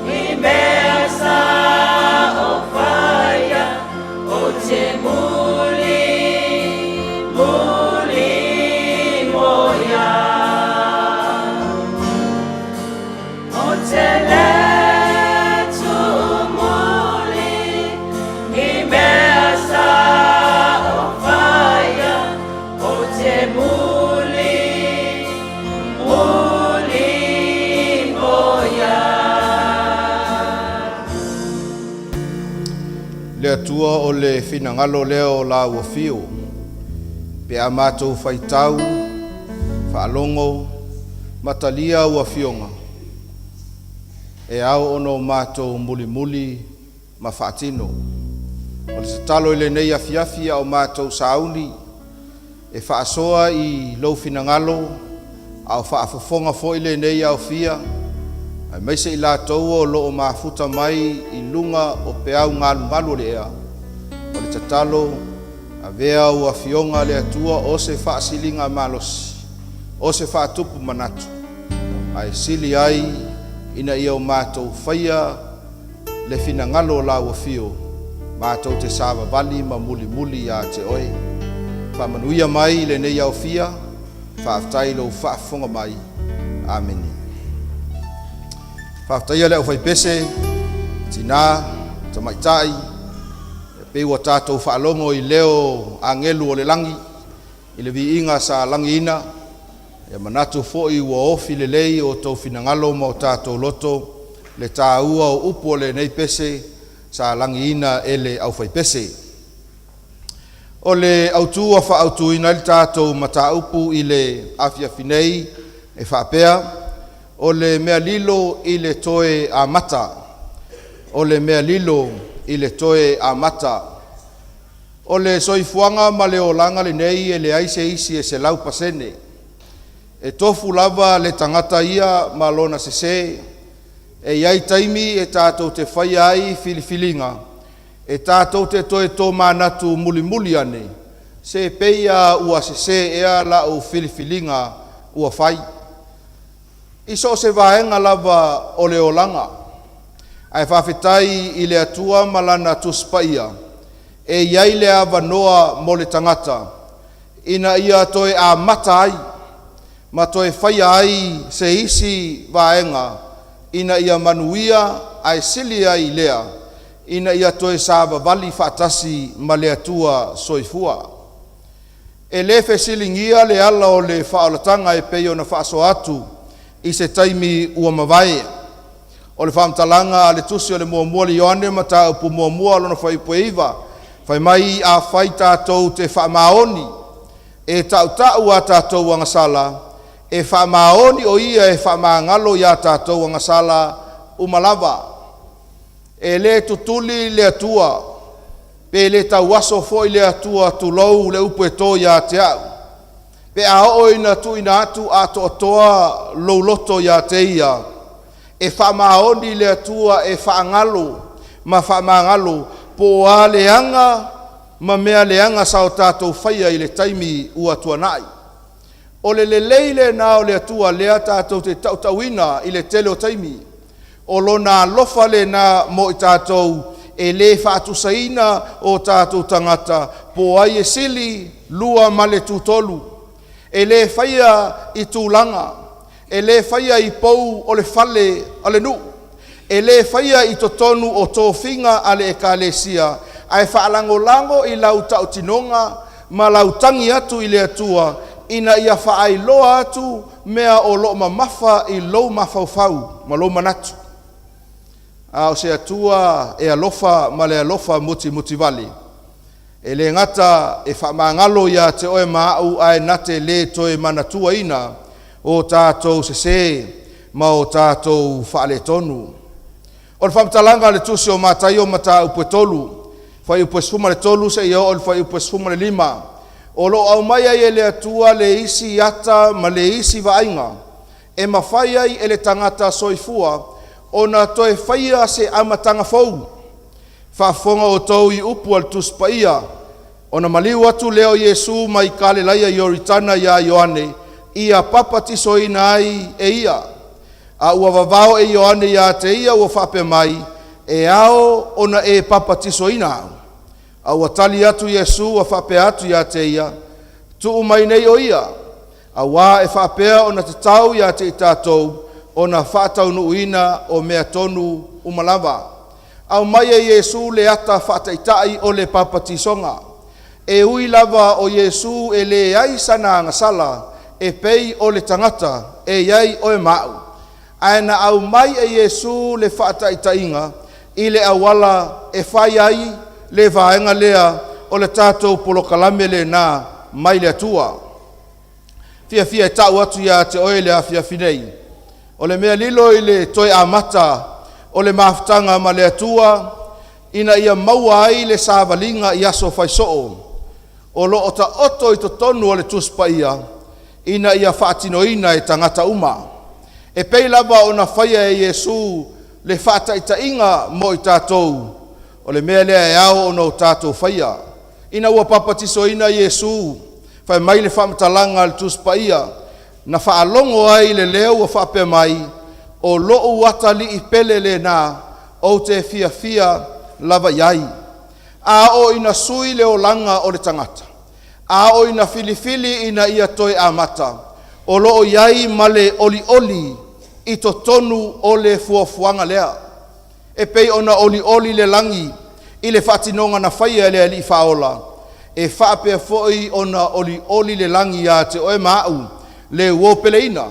i mea sa ou faia, o te muli, muli moia. O te le tuumuli i mea sa ou faia, o te muli, muli moia. Le Atua o le finagalo lea o lau afio, pe a matou faitau, faalogo, ma talia au afioga, e ao ona o matou mulimuli ma faatino. O le tatalo i lenei afiafi a o matou sauni, e faasoa i lou finagalo, a o faafofoga foi lenei aofia, aemaise i latou o loo mafuta mai i luga o peau galugalu o le ea. O le tatalo, avea au afioga le Atua o se faasiliga malosi, o se faatupu manatu, ae sili ai ina ia o matou faia le finagalo o lau afio, matou te savavali ma mulimuli ia te oe. Faamanuia mai i lenei aofia, faafetai lou faafofoga mai. Amene. Faafetaia le aufaipese, tina, tamaitai, Pei ua tatou faalogo i leo agelu o le lagi i le viiga sa lagiina, e manatu foi ua ofi lelei o outou finagalo ma o tatou loto le tāua o upu o lenei pese sa lagiina e le aufaipese. O le autū ua faaautuina ai le tatou mataupu i le afiafi nei e faapea, o le mea lilo i le toe amata. O le mea lilo i le toe amata. O le soifuaga ma le olaga lenei e leai se isi e 100%. E tofu lava le tagata ia ma lona sesē. E i ai taimi e tatou te faia ai filifiliga e tatou te toe tomanatu mulimuli ane, se pei lava ua sesē ea lau filifiliga ua fai i so o se vaega lava o le olaga. Ae faafetai i le Atua ma Lana Tusi Paia, e i ai le avanoa mo le tagata ina ia toe amata ai ma toe faia ai se isi vaega ina ia manuia, ae sili ai i lea ina ia toe savavali faatasi ma le Atua soifua. E le fesiligia le ala o le faaolataga e pei ona faasoa atu i se taimi ua mavae. O le faamatalaga a le Tusi o le Muamua le Ioane mataupu muamua lona fuaiupu e 9, fai mai, afai tatou te faamaoni e tautau a tatou agasala, e faamaoni o Ia e faamagalo iā tatou agasala uma lava. E le tutuli le Atua pe le tauaso foi le Atua, tulou le upu e to ia te au, pe a oo ina tuuina atu atoatoa lou loto iā te Ia. E faamaoni le Atua e faagalo ma faamagalo po o a leaga ma mea leaga sa o tatou faia i le taimi ua tuanai. O le lelei lena o le Atua lea tatou te tautauina i le tele o taimi. O Lona alofa lena mo i tatou, e le faatusaina o tatou tagata po o ai e sili lua ma le tutolu. E le faia i tulaga, e le faia i pou o le fale o le nuu, e le faia i totonu o tofiga a le Ekalesia, ae faalagolago i lau tautinoga ma lau tagi atu i le Atua ina ia faailoa atu mea o lo o mamafa i lou mafaufau ma lou manatu. A o se Atua e alofa ma le alofa mutimutivale, e le gata e faamagalo ia te oe ma au, ae na te le toe manatuaina o tatou sesē ma o tatou faaletonu. O le faamatalaga a le Tusi o Mataio mataupu e 3, fuaiupu e 13 seia oo i le fuaiupu e 15, o lo o aumai ai e le Atua le isi ata ma le isi vaaiga e mafai ai e le tagata soifua ona toe faia se amataga fou. Faafofoga outou i upu a le Tusi Paia. Ona maliu atu lea o Iesu mai Kalelaia i Ioritana iā Ioane, ia papatisoina ai e ia. A ua vavao e Ioane iā te ia ua faapea mai, e ao ona e papatisoina au. A ua tali atu Iesu ua faapea atu iā te ia, tuu mai nei o ia, auā e faapea ona tatau iā te i tatou ona faataunuuina o mea tonu uma lava. Aumai e Iesu le ata faataitai o le papatisoga. E ui lava o Iesu e leai sana agasala e pei o le tagata e i ai oe ma au, ae na aumai e Iesu le faataitaiga i le auala e fai ai le vaega lea o le tatou polokalame lena mai le Atua. Fiafia e tau atu ia te oe le afiafi nei, o le mea lilo i le toe amata o le mafutaga ma le Atua ina ia maua ai le savaliga i aso faisoo o lo o taoto i totonu o le Tusi Paia ina ia faatinoina e tagata uma. E pei lava ona faia e Iesu le faataitaiga mo i tatou, o le mea lea e ao ona o tatou faia. Ina ua papatisoina Iesu, fai mai le faamatalaga a le Tusi Paia, na faalogo ai le leo ua faapea mai, o lou atalii pele lena, ou te fiafia lava i ai. A oo ina sui le olaga o le tagata, a oo ina filifili ina ia toe amata, o lo o i ai ma le olioli i totonu o le fuafuaga lea. E pei ona olioli le lagi i le faatinoga na faia e le Alii Faaola, e faapea foi ona olioli le lagi iā te oe ma a'u le uō peleina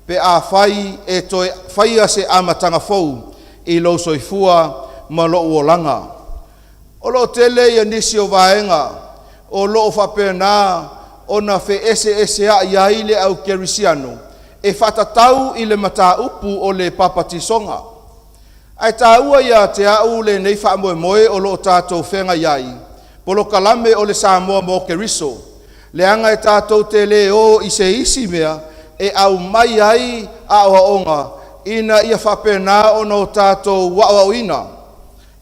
pe afai e toe faia se amataga fou i lou soifua ma lo'u olaga. O loo tele ia nisi o vaega o loo faapena ona feeseeseai ai le au kerisiano e faatatau i le mataupu o le papatisoga. Ae tāua ia te a'u lenei faamoemoe o loo tatou feagai ai polokalame o le Samoa mo Keriso, leaga e tatou te lē o i se isi mea e aumai ai aoaoga ina ia faapena ona o tatou aoaoina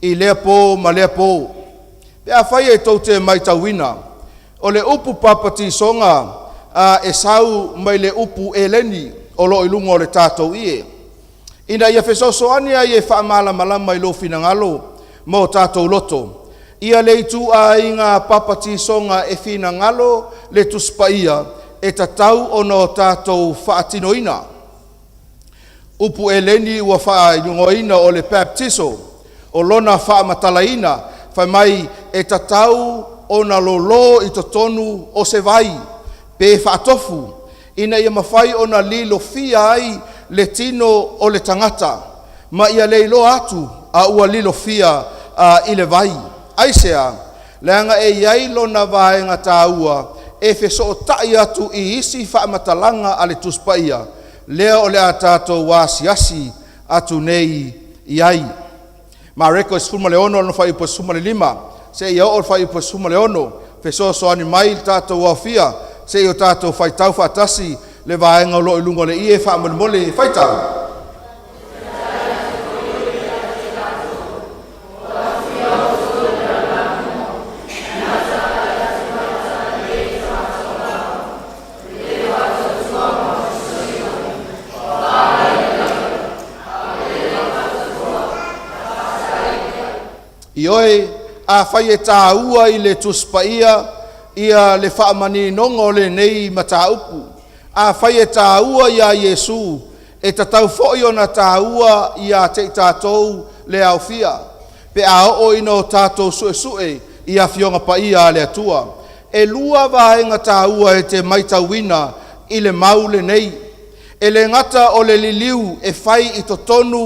i lea pō ma lea pō. Pe afai e tou te matauina, o le upu papatisoga a e sau mai le upu Eleni o loo i luga o le tatou ie, ina ia fesoasoani ai e faamalamalama i lou finagalo ma o tatou loto ia le ituaiga papatisoga e finagalo le Tusi Paia e tatau ona o tatou faatinoina. Upu Eleni ua faaigoaina o le baptizo, o lona faamatalaina fai mai e tatau ona lōlō i totonu o se vai pe faatofu ina ia mafai ona lilofia ai le tino o le tagata ma ia le iloa atu a ua lilofia i le vai. Aisea? Leaga e i ai lona vaega taua e fesootai atu i isi faamatalaga a le Tusi Paia lea o le a tatou asiasi atu nei i ai. Mareko 16 lona fuaiupu e 15 seia oo i le fuaiupu e 16, fesoasoani mai le tatou aofia se i o tatou faitau faatasi le vaega o loo i luga o le ie faamolemole. Faitau. Ioe, afai e tāua i le Tusi Paia ia le faamaninoga o lenei mataupu, afai e tāua iā Iesu, e tatau foi ona tāua iā te i tatou le aofia pe a oo ina o tatou suesue i afioga paia a le Atua. E lua vaega tāua e te matauina i le mau lenei. E le gata o le liliu e fai i totonu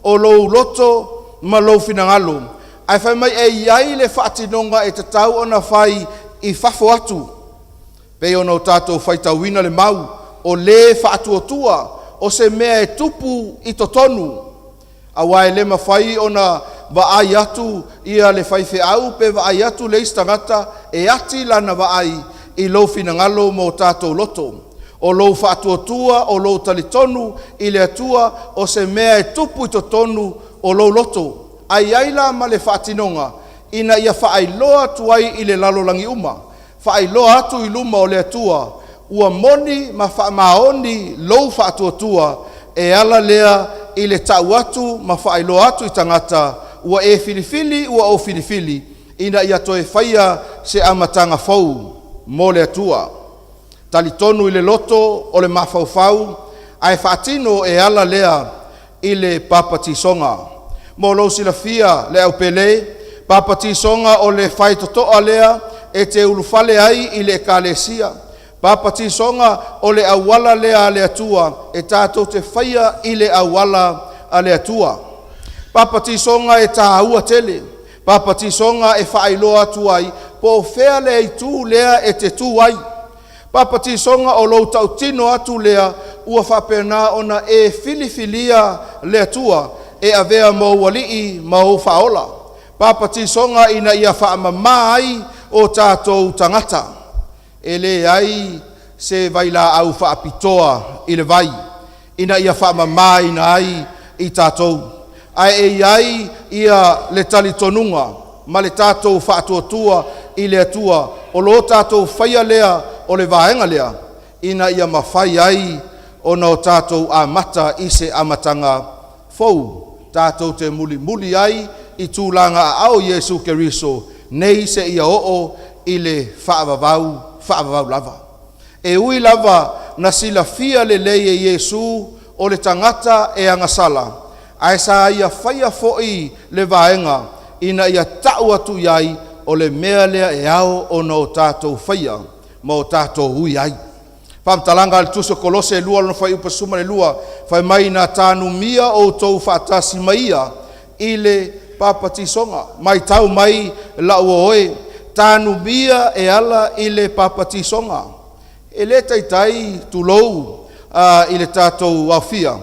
o lou loto ma lou finagalo, ae fai mai e i ai le faatinoga e tatau ona fai i fafo atu, pei ona o tatou faitauina le mau o lē faatuatua o se mea e tupu i totonu, auā e le mafai ona vaai atu ia le faifeau pe vaai atu le isi tagata e ati lana vaai i lou finagalo ma o tatou loto. O lou faatuatua, o lou talitonu i le Atua, o se mea e tupu i totonu o lou loto, ae i ai la ma le faatinoga ina ia faailoa atu ai i le lalolagi uma, faailoa atu i luma o le Atua ua moni ma faamaoni lou faatuatua, e ala lea i le tau atu ma faailoa atu i tagata ua e filifili, ua ou filifili ina ia toe faia se amataga fou mo le Atua. Talitonu i le loto o le mafaufau ae faatino e ala lea i le papatisoga. Mo lou silafia le aupele, papatisoga o le faitotoa lea e te ulufale ai i le ekalesia. Papatisoga o le auala lea a le Atua e tatou te faia i le auala a le Atua. Papatisoga e tāua tele. Papatisoga e faailoa atu ai po o fea le itu lea e te tu ai. Papatisoga o lou tautino atu lea ua faapena ona e filifilia le Atua e avea ma ou alii ma ou faaola. Papatisoga ina ia faamamā ai o tatou tagata. E leai se vailaau faapitoa i le vai ina ia faamamāina ai i tatou, ae e i ai ia le talitonuga ma le tatou faatuatua i le Atua o lo tatou faia lea o le vaega lea ina ia mafai ai ona o tatou amata i se amataga fou tatou te mulimuli ai i tulaga aao Iesu Keriso nei seia oo i le faavavau, faavavau lava. E ui lava na silafia lelei e Iesu o le tagata e agasala, ae sa ia faia foi le vaega ina ia ta'u atu i ai o le mea lea e ao ona o tatou faia ma o tatou ui ai. Faamatalaga a le Tusi o Kolose 2 lona fuaiupu 12, fai mai na tanumia outou faatasi ma ia i le papatisoga. Matau mai la'u oe, tanumia e ala i le papatisoga. E le taitai tulou i le tatou aofia.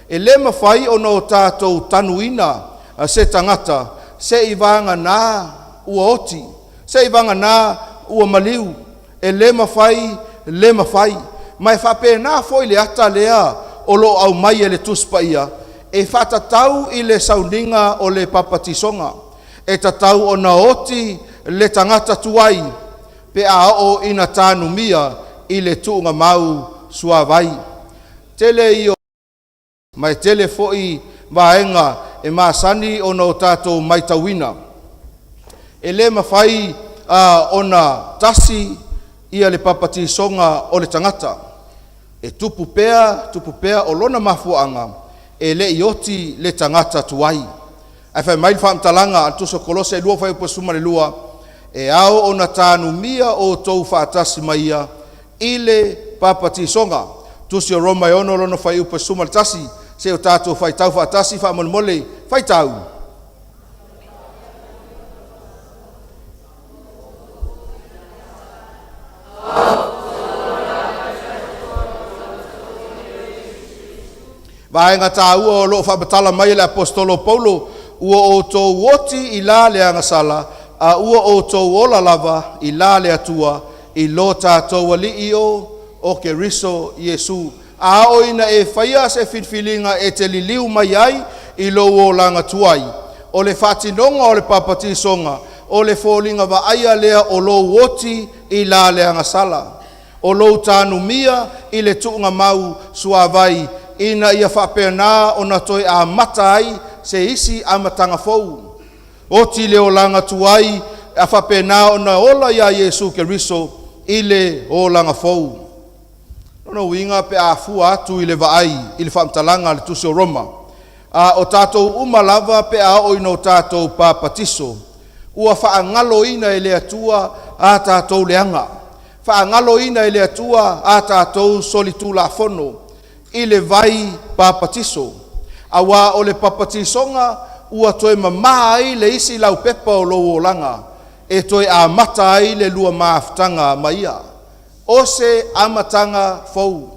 E le mafai ona o tatou tanuina se tagata seiavagana ua oti, seiavagana ua maliu. E le mafai, le mafai. Ma e faapena foi le ata lea o loo aumai e le Tusi Paia e faatatau i le sauniga o le papatisoga. E tatau ona oti le tagata tuai pe a oo ina tanumia i le tuugamau suavai. Tele ia ma e tele foi vaega e masani ona o tatou matauina. E le mafai ona tasi ia le papatisoga o le tagata, e tupu pea, tupu pea. O lona mafuaaga e le i oti le tagata tuai. Ae fai mai le faamatalaga a le Tusi o Kolose 2 fuaiupu 12, e ao ona tanumia outou faatasi ma ia i le papatisoga. Tusi o Roma e 6 lona fuaiupu 11, se o tatou faitau faatasi faamolemole, faitau. Vaega taua o loo faamatala mai e le Aposetolo Paulo, ua outou oti i la le agasala, a ua outou ola lava i la le Atua i lo tatou Alii o Keriso Iesu. A oo ina e faia se filifiliga e te liliu mai ai i lou olaga tuai, o le faatinoga o le papatisoga o le foliga vaaia lea o lou oti i la le agasala, o lou tanumia i le tuugamau suavai, ina ia faapena ona toe amata ai se isi amataga fou. Oti le olaga tuai a faapena ona ola iā Iesu Keriso i le olaga fou. Lona uiga pe a fua atu i le vaai i le faamatalaga a le Tusi o Roma, a o tatou uma lava pe a oo ina o tatou papatiso, ua faagaloina e le Atua a tatou leaga, faagaloina e le Atua a tatou solitulafono i le vai papatiso, auā o le papatisoga ua toe mamā ai le isi laupepa o lou olaga e toe amata ai le lua mafutaga ma ia o se amataga fou.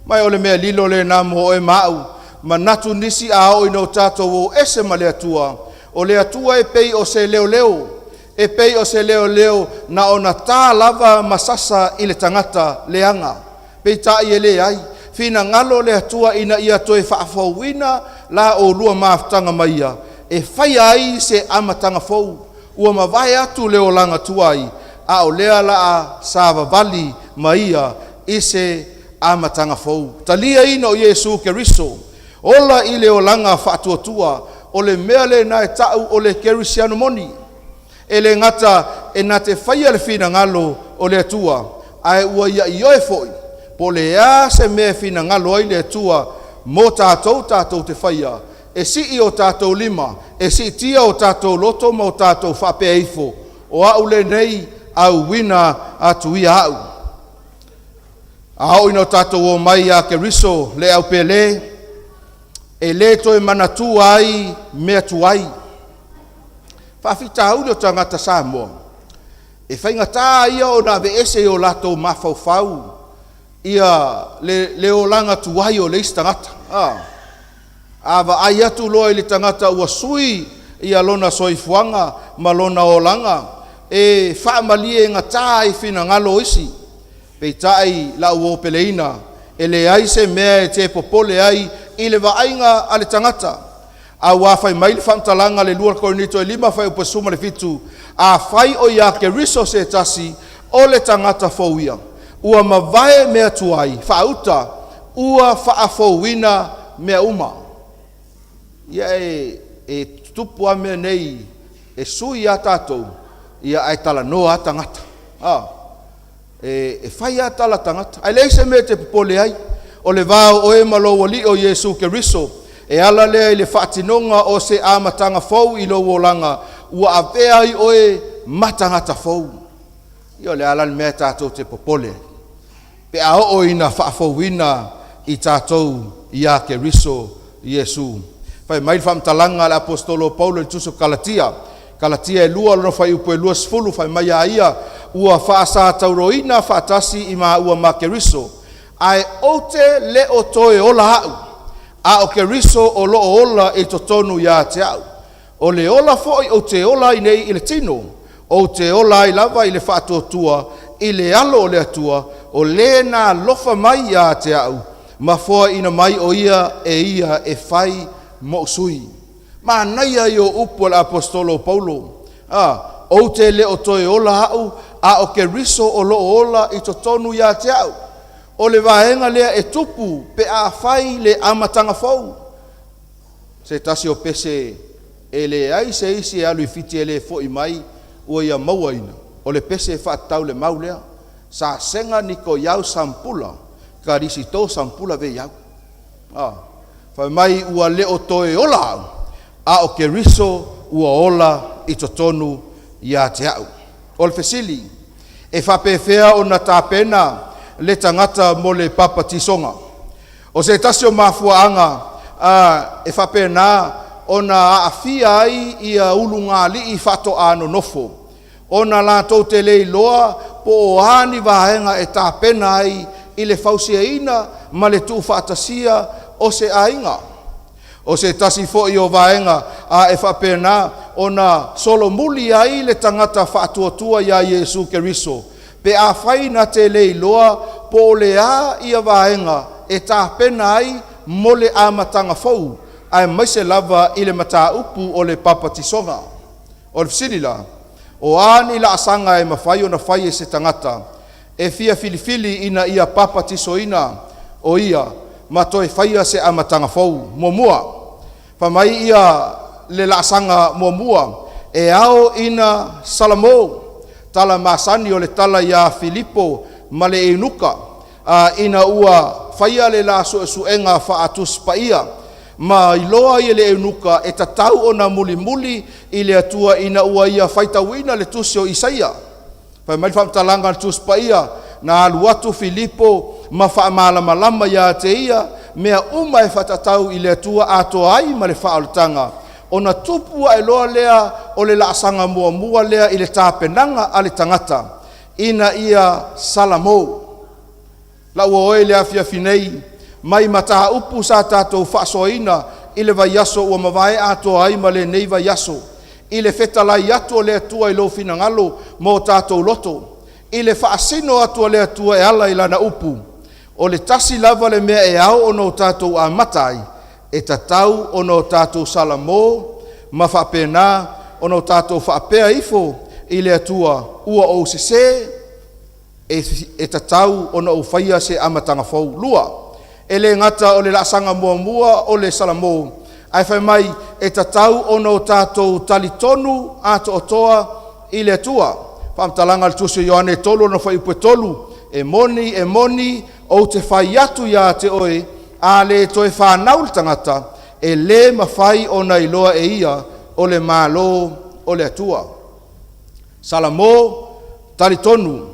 Ma o le mea lilo lena mo oe ma a'u. Manatu nisi a oo ina o tatou o ese ma le Atua, o le Atua e pei o se leoleo, e pei o se leoleo na ona ta lava ma sasa i le tagata leaga. Peitai e leai, finagalo le Atua ina ia toe faafouina la oulua mafutaga ma ia e faia ai se amataga fou. Ua mavae atu le olaga tuai, a o lea la savavali ma ia i se amataga fou. Taliaina o Iesu Keriso, ola i le olaga faatuatua. O le mea lena e ta'u o le kerisiano moni. E le gata e na te faia le finagalo o le Atua, ae ua ia ioe foi po le a se mea e finagalo ai le Atua mo tatou, tatou te faia. E sii o tatou lima, e siitia o tatou loto ma o tatou faapea ifo, o a'u lenei, auina atu ia a'u. A oo ina o tatou o mai ia Keriso le aupele, e lē toe manatua ai mea tuai. Faafitauli o tagata Samoa e faigata ia ona aveese i o latou mafaufau ia le olaga tuai o le isi tagata. A vaai atu loa i le tagata ua sui ia lona soifuaga ma lona olaga, e faamalie gata ai finagalo o isi. Peitai lau o peleina, e leai se mea e te popole ai i le vaaiga a le tagata, auā fai mai le faamatalaga le 2 Korinito e 5 fuaiupu 17, afai o iā Keriso se tasi, o le tagata fou ia, ua mavae mea tuai, faauta ua faafouina mea uma. Ia e tutupu a mea nei, e sui a tatou ia ae talanoa a tagata, e fai a tala tagata, ae leai se mea e te popole ai. O le va o oe ma lou Alii o Iesu Keriso e ala lea i le faatinoga o se amataga fou i lou olaga. ua avea ai oe ma tagata fou. Ia o le a la le mea tatou te popole ai pe a oo ina faafouina i tatou iā Keriso Iesu. Fai mai le faamatalaga a le Aposetolo o Paulo i le Tusi o Kalatia, Kalatia e 2 lona fuaiupu e 20, fai mai a ia, “Ua faasatauroina faatasi i maua ma Keriso, ae ou te le o toe ola a'u, a o Keriso o lo o ola i totonu ia te a'u. O le ola foi ou te ola ai nei i le tino, ou te ola ai lava i le faatuatua i le alo o le Atua, o le na alofa mai ia te a'u ma foaina mai o ia e ia e fai mo'u sui.” Manaia ia o upu a le Aposetolo o Paulo. A ou te le o toe ola a'u, a o Keriso o lo o ola i totonu ia te a'u. O le vaega lea e tupu pe a fai le amataga fou. Se tasi o pese e leai se isi e alu i Fiti e le fo'i mai ua ia mauaina, o le pese e faatatau le mau lea, “Sasega niko iau sampula karisito sampula veiau.” Fai mai ua le o toe ola au, a o Keriso ua ola i totonu ia te a'u. O le fesili: E faapefea ona tapena le tagata mo le papatisoga? O se tasi o mafuaaga e faapena ona aafia ai ia ulugalii faatoa nonofo, ona latou te le iloa po o a ni vaega e tapena ai i le fausiaina ma le tuufaatasia o se aiga. O se tasi foi o vaega a e faapena ona solomuli ai le tagata faatuatua iā Iesu Keriso, pe afai na te le iloa po o le a ia vaega e tapena ai mo le amataga fou, aemaise lava i le mataupu o le papatisoga. O le fesili la: O a ni laasaga e mafai ona fai e se tagata e fia filifili ina ia papatisoina o ia ma toe faia se amataga fou? Muamua, fai mai ia le laasaga muamua e ao ina salamo. Tala masani o le tala iā Filipo ma le Eunuka ina ua faia le la suesuega faatusi paia ma iloa ai e le eunuka e tatau ona mulimuli i le Atua ina ua ia faitauina le tusi o Isaia. Fai mai le faamatalaga a le Tusi Paia, na alu atu Filipo ma faamalamalama ia te ia mea uma e faatatau i le Atua atoa ai ma le faaolataga. Ona tupu ae loa lea o le laasaga muamua lea i le tapenaga a le tagata ina ia salamo. Lau o le afiafi nei mai mataupu sa tatou faasoaina i le vaiaso ua mavae atoa ai ma lenei vaiaso, i le fetalai atu o le Atua i lou finagalo ma o tatou loto, i le faasino atu o le Atua e ala i lana upu, o le tasi lava le mea e ao ona o tatou amata ai, e tatau ona o tatou salamo ma faapena ona o tatou faapea ifo i le Atua, “Ua ou sesē, e tatau ona ou faia se amataga fou.” Lua, e le gata o le laasaga muamua o le salamo, ae fai mai e tatau ona o tatou talitonu atoatoa i le Atua. Faamatalaga o le Tusi o Ioane 3 ona fuaiupu e 3, “E moni, e moni, ou te fai atu ia te oe, a le toe fanau le tagata, e lē mafai ona iloa e ia o le Malo o le Atua.” Salamo, talitonu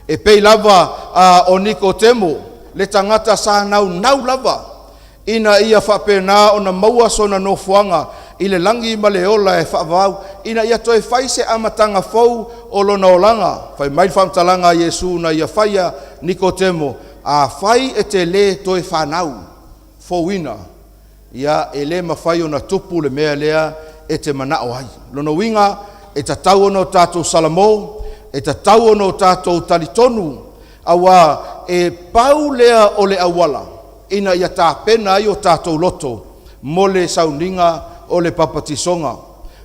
e pei lava o Nikotemo, le tagata sa naunau lava ina ia faapena ona maua sona nofoaga i le lagi ma le ola e faavavau, ina ia toe fai se amataga fou o lona olaga. Fai mai le faamatalaga a Iesu na ia faia Nikotemo, “Afai e te lē toe fanau fouina, ia e le mafai ona tupu le mea lea e te manao ai.” Lona uiga e tatau ona o tatou salamo, e tatau ona o tatou talitonu, auā e pau lea o le auala ina ia tapena ai o tatou loto mo le sauniga o le papatisoga.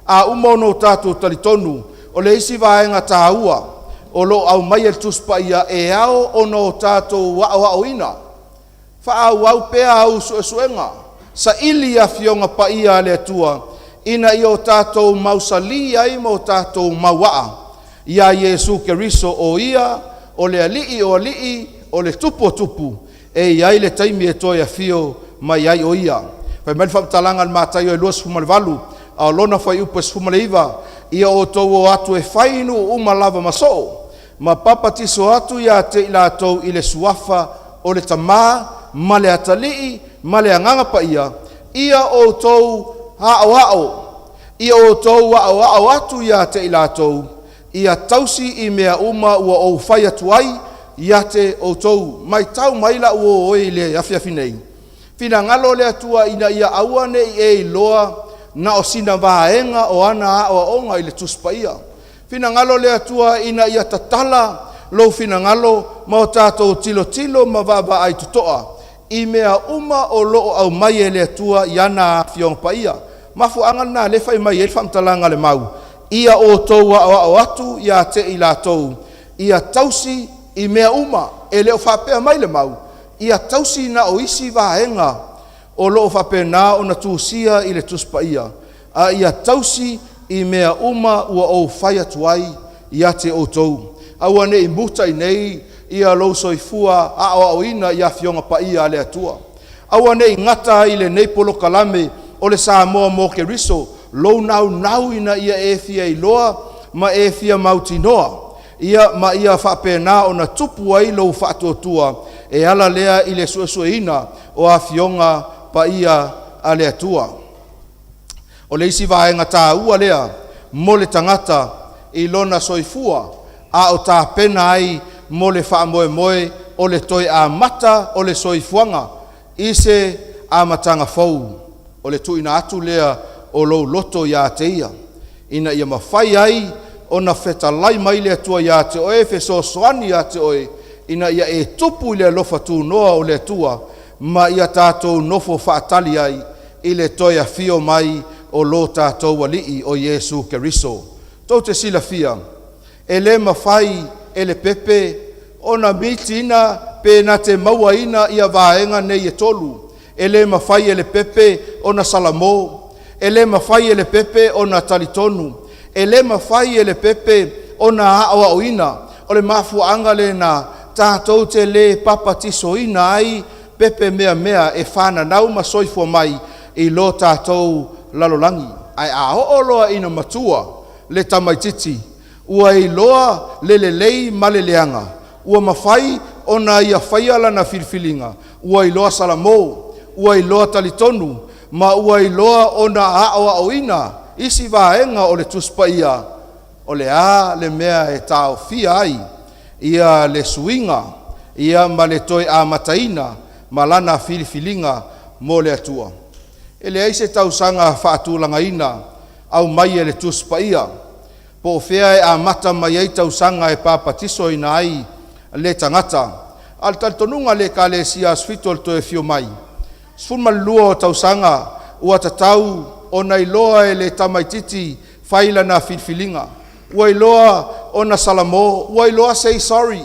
A uma ona o tatou talitonu, o le isi vaega taua o lo o aumaia e le Tusi Paia e ao ona o tatou aoaoina: faaauau pea au suesuega, saili afioga paia a le Atua ina ia o tatou mausalī ai ma o tatou mauaa iā Iesu Keriso, o Ia o le Alii o alii, o le Tupu o tupu, e i ai le taimi e toe afio mai ai o Ia. Fai mai le faamatalaga a le Mataio e 28 a o lona fuaiupu e 19, Ia outou o atu e fai i nuu uma lava ma soo, ma papatiso atu ia te i latou i le suafa o le Tamā ma le Atalii ma le Agaga Paia, ia outou aoao, ia outou aoao atu ia te i latou, ia tausi i mea uma ua ou fai atu ai ia te outou. Matau mai la ua o i le afiafi nei. Finagalo o le Atua ina ia aua ne i e iloa na o sina vaega o ana aoaoga i le Tusi Paia. Finagalo le Atua ina ia tatala lou finagalo ma o tatou tilotilo ma vaavaai totoa i mea uma o lo o aumai e le Atua i ana Afioga Paia. Mafuaaga lena lea e fai mai ai le faamatalaga a le mau, ia outou aoao atu ia te i latou, ia tausi i mea uma. E le o faapea mai le mau, ia tausi na o isi vaega o lo o faapena ona tusia i le Tusi Paia, a ia tausi i mea uma ua ou fai atu ai ia te outou. Aua ne i muta i nei ia lou soifua aoaoina i Afioga Paia a le Atua. Aua ne i gata ai i lenei polokalame o le Samoa mo Keriso lou naunau ina ia e fia iloa ma e fia mautinoa, ia ma ia faapena ona tupu ai lou faatuatua e ala lea i le suesueina o Afioga Paia a le Atua. O le isi vaega taua lea mo le tagata i lona soifua a o tapena ai mo le faamoemoe o le toe amata o le soifuaga i se amataga fou, o le tuuina atu lea o lou loto ia te Ia, ina ia mafai ai ona fetalai mai le Atua ia te oe, fesoasoani ia te oe, ina ia e tupu i le alofa tunoa o le Atua, ma ia tatou nofo faatali ai i le toe afio mai o lo tatou Alii o Iesu Keriso. Tou te silafia, e le mafai e le pepe ona mitiina pe na te mauaina ia vaega nei e tolu. E le mafai e le pepe ona salamo, e le mafai e le pepe ona talitonu, e le mafai e le pepe ona aoaoina. O le mafuaaga lena tatou te le papatisoina ai pepe meamea e fananau ma soifua mai i lo tatou lalolagi. Ae a oo loa ina matua le tamaitiiti, ua iloa le lelei ma le leaga, ua mafai ona ia faia lana filifiliga, ua iloa salamo, ua iloa talitonu, ma ua iloa ona aoaoina isi vaega o le Tusi Paia, o le a le mea e taofia ai ia le suiga ia ma le toe amataina ma lana filifiliga mo le Atua. E leai se tausaga faatulagaina aumai e le Tusi Paia, po o fea e amata mai ai tausaga e papatisoina ai le tagata. A o le talitonuga a le Ekalesia Aso Fitu o le Toe Afio Mai, 12 o tausaga ua tatau ona iloa e le tamaitiiti fai lana filifiliga, ua iloa ona salamo, ua iloa say sorry,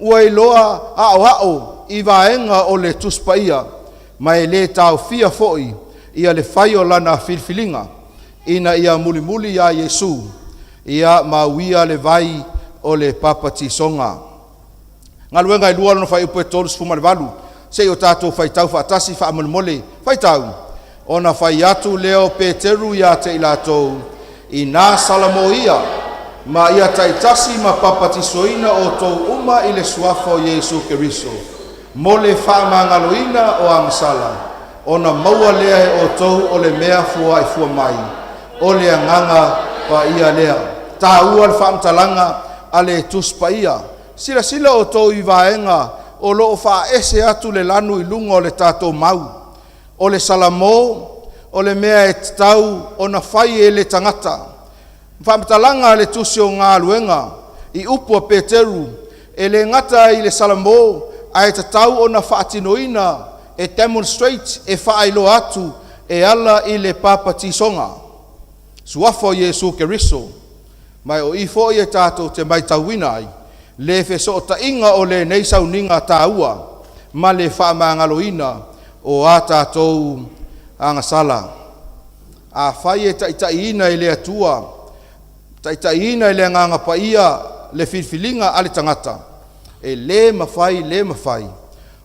ua iloa aoao i vaega o le Tusi Paia, ma e le taofia foi ia le fai o lana filifiliga ina ia mulimuli iā Iesu, ia ma uia le vai o le papatisoga. Galuega e 2 lona fuaiupu e 38, se i o tatou faitau faatasi faamolemole. Faitau. Ona fai atu lea o Peteru ia te i latou, ina salamo ia, ma ia taitasi ma papatisoina outou uma i le suafa o Iesu Keriso, mo le faamagaloina o agasala, ona maua lea e outou o le mea fuaifua mai, o le Agaga Paia lea. Taua le faamatalaga a le Tusi Paia. Silasila outou i vaega o lo o faaese atu le lanu i luga o le tatou mau. O le salamo, o le mea e tatau ona fai e le tagata. Faamatalaga a le Tusi o Galuega i upu a Peteru, e le gata i le salamo, ae tatau ona faatinoina e demonstrate, e faailoa atu e ala i le papatisoga, suafa o Iesu Keriso. Ma o i foi e tatou te matauina ai le fesootaiga o lenei sauniga taua ma le faamagaloina o a tatou agasala. Afai e taitaiina e le Atua, taitaiina e le Agaga Paia le filifiliga a le tagata, e le mafai, le mafai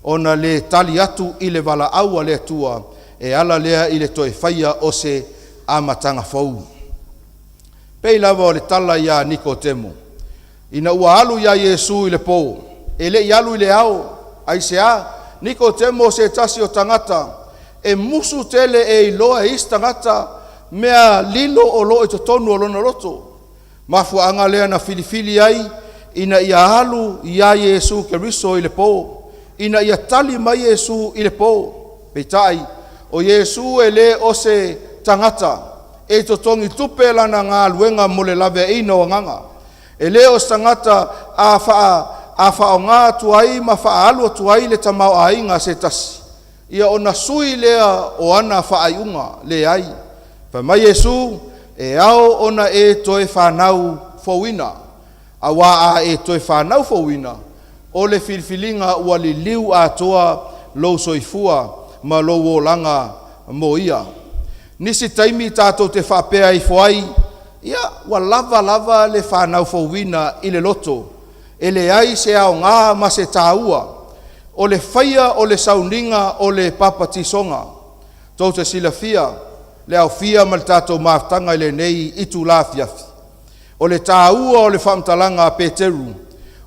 ona le tali atu i le valaau a le Atua e ala lea i le toe faia o se amataga fou. Pei lava o le tala iā Nikotemo, ina ua alu iā Iesu i le pō, e le i alu i le ao. Aisea? Nikotemo o se tasi o tagata e musu tele e iloa e isi tagata mea lilo o lo o i totonu o lona loto. Mafuaaga lea na filifili ai ina ia alu iā Iesu Keriso i le pō, ina ia tali mai Iesu i le pō. Peitai, o Iesu e lē o se tagata e totogi tupe lana galuega mo le laveaiina o agaga. E lē o se tagata a faa a faaaogā atu ai ma faaalu atu ai le tamaoaiga a se tasi, ia ona sui lea o ana faaiuga. Leai, fai mai Iesu, e ao ona e toe fanau fouina, auā a e toe fanau fouina, o le filifiliga ua liliu atoa lou soifua ma lou olaga mo Ia. Nisi taimi tatou te faapea ifo ai, ia, ua lava lava le fanau fouina i le loto, e leai se aogā ma se tāua o le faia o le sauniga o le papatisoga. Tou te silafia le aofia ma le tatou mafutaga i lenei itulā afiafi, o le tāua o le faamatalaga a Peteru,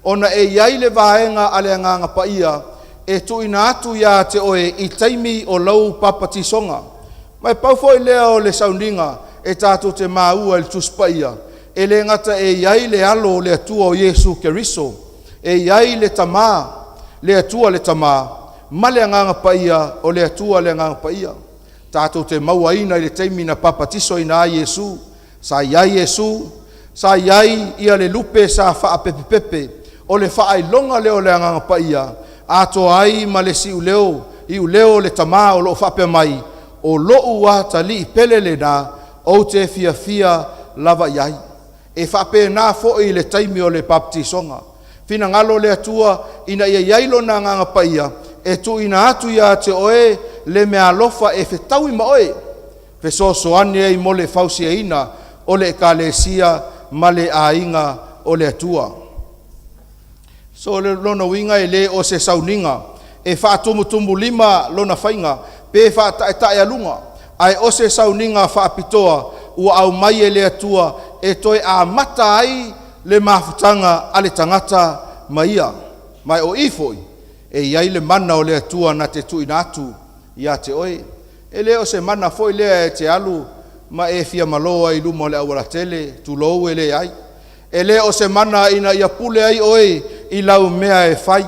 ona e i ai le vaega a le Agaga Paia e tuuina atu iā te oe i taimi o lau papatisoga. Ma e pau foi lea o le sauniga e tatou te maua i le Tusi Paia, e le gata e i ai le Alo o le Atua o Iesu Keriso, e i ai le Tamā, le Atua le Tamā, ma le Agaga Paia o le Atua le Agaga Paia. Tatou te mauaina i le taimi na papatisoina ai Iesu, sa i ai Iesu, sa i ai ia le lupe sa faapepepepe, o le faailoga lea o le Agaga Paia, atoa ai ma le siuleo, iuleo o le Tamā o lo o faapea mai, O lo'u atalii pele lenā, ou te fiafia lava i ai. E faapena foi i le taimi o le baptisoga. Finagalo le Atua ina ia i ai Lona Agaga Paia e tuuina atu ia te oe le meaalofa e fetaui ma oe, fesoasoani ai mo le fausiaina o le Ekalesia ma le aiga o le Atua. So o lona uiga e le o se sauniga e faatumutumulima lona faiga pe faataetaealuga, ae o se sauniga faapitoa ua aumai e le Atua e toe amata ai le mafutaga a le tagata ma Ia. Ma o i foi e i ai le mana o le Atua na te tuuina atu ia te oe. E le o se mana foi lea e te alu ma e fia malo ai i luma o le aualatele, tulou, e leai. E le o se mana ina ia pule ai oe i lau mea e fai.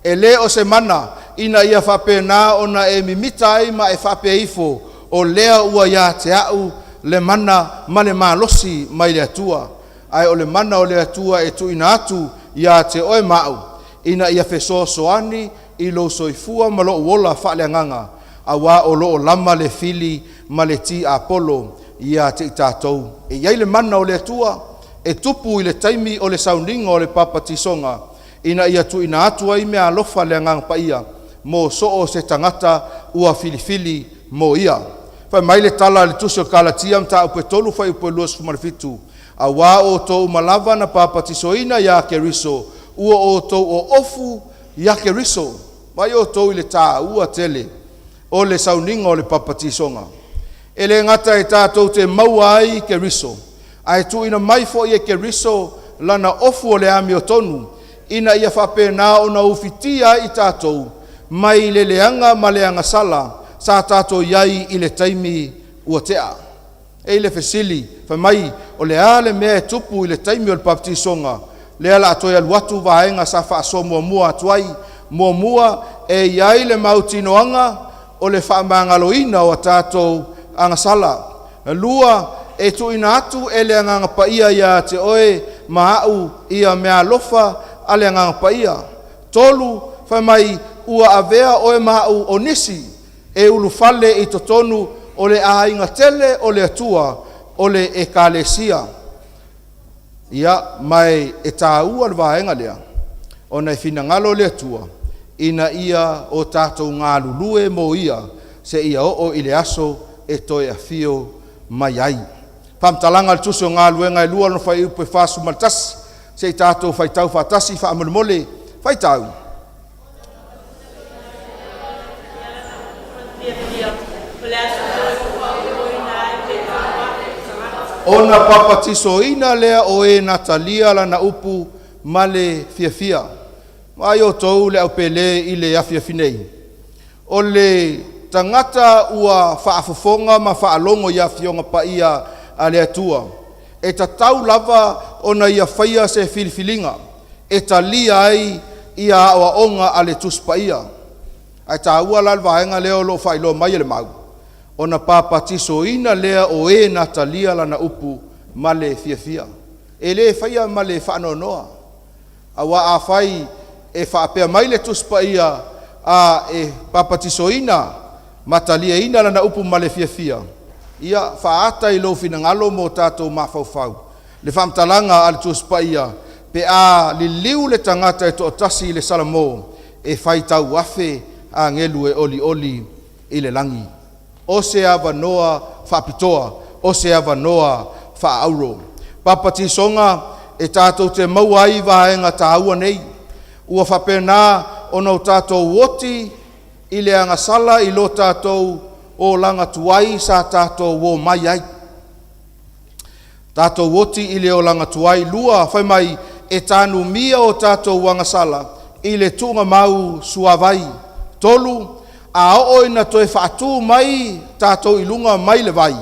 E le o se mana ina ia faapena ona e mimita ai ma e faapea ifo, o lea ua ia te a'u le mana ma le malosi mai le Atua. Ae o le mana o le Atua e tuuina atu ia te oe ma a'u, ina ia fesoasoani i lou soifua ma lo'u ola faaleagaga, auā o lo o lama le fili ma le tiapolo ia te i tatou. E i ai le mana o le Atua e tupu i le taimi o le sauniga o le papatisoga, ina ia tuuina atu ai meaalofa a le Agaga Paia mo so o se tagata ua filifili mo Ia. Fai mai le tala a le Tusi o Kalatia mataupu e 3 fuaiupu e 27, Auā o outou uma lava na papatisoina iā Keriso, ua outou oofu iā Keriso. Vaai outou i le tāua tele o le sauniga o le papatisoga. E le gata e tatou te maua ai Keriso, ae tuuina mai foi e Keriso lana ofu o le amiotonu, ina ia faapena ona ufitia ai i tatou mai le leaga ma le agasala sa tatou i ai i le taimi ua tea. E i le fesili, fai mai, o le a le mea e tupu i le taimi o le papatisoga? Lea o le a toe alu atu vaega sa faasoa muamua atu ai. Muamua, e i ai le mautinoaga o le faamagaloina o a tatou agasala. Lua, e tuuina atu e le Agaga Paia ia te oe ma a'u ia meaalofa a le Agaga Paia. Tolu, fai mai, ua avea oe ma a'u o nisi e ulufale i totonu o le aiga tele o le Atua, o le Ekalesia. Ia, ma e tāua le vaega lea, ona e finagalo le Atua ina ia o tatou galulue mo Ia seia oo i le aso e toe afio mai ai. Faamatalaga a le Tusi o Galuega e 2 lona fuaiupu e 41, se i tatou faitau faatasi faamolemole. Faitau. Ona papatisoina lea o e na talia lana upu ma le fiafia. Vaai outou le aupele i le afiafi nei. O le tagata ua faafofoga ma faalogo i Afioga Paia a le Atua, e tatau lava ona ia faia se filifiliga e talia ai ia aoaoga a le Tusi Paia. Ae taua la le vaega lea o lo o faailoa mai e le mau, ona papatisoina lea o e na talia lana upu ma le fiafia. E le faia ma le faanoanoa. Aua afai e faapea mai le Tusi Paia, a e papatisoina ma taliaina lana upu ma le fiafia, ia faaata i lou finagalo ma o tatou mafaufau le faamatalaga a le Tusi Paia, pe a liliu le tagata e toatasi i le salamo, e faitau afe agelu e olioli i le lagi. O se avanoa faapitoa, o se avanoa faaauro. Papatisoga e tatou te maua ai vaega taua nei, ua faapena ona o tatou oti i le agasala i lo tatou olaga tuai sa tatou omai ai. Tatou oti i le olaga tuai. Lua, fai mai e tanumia o tatou agasala i le tuugamau suavai. Tolu, a oo ina toe faatu mai tatou i luga mai le vai,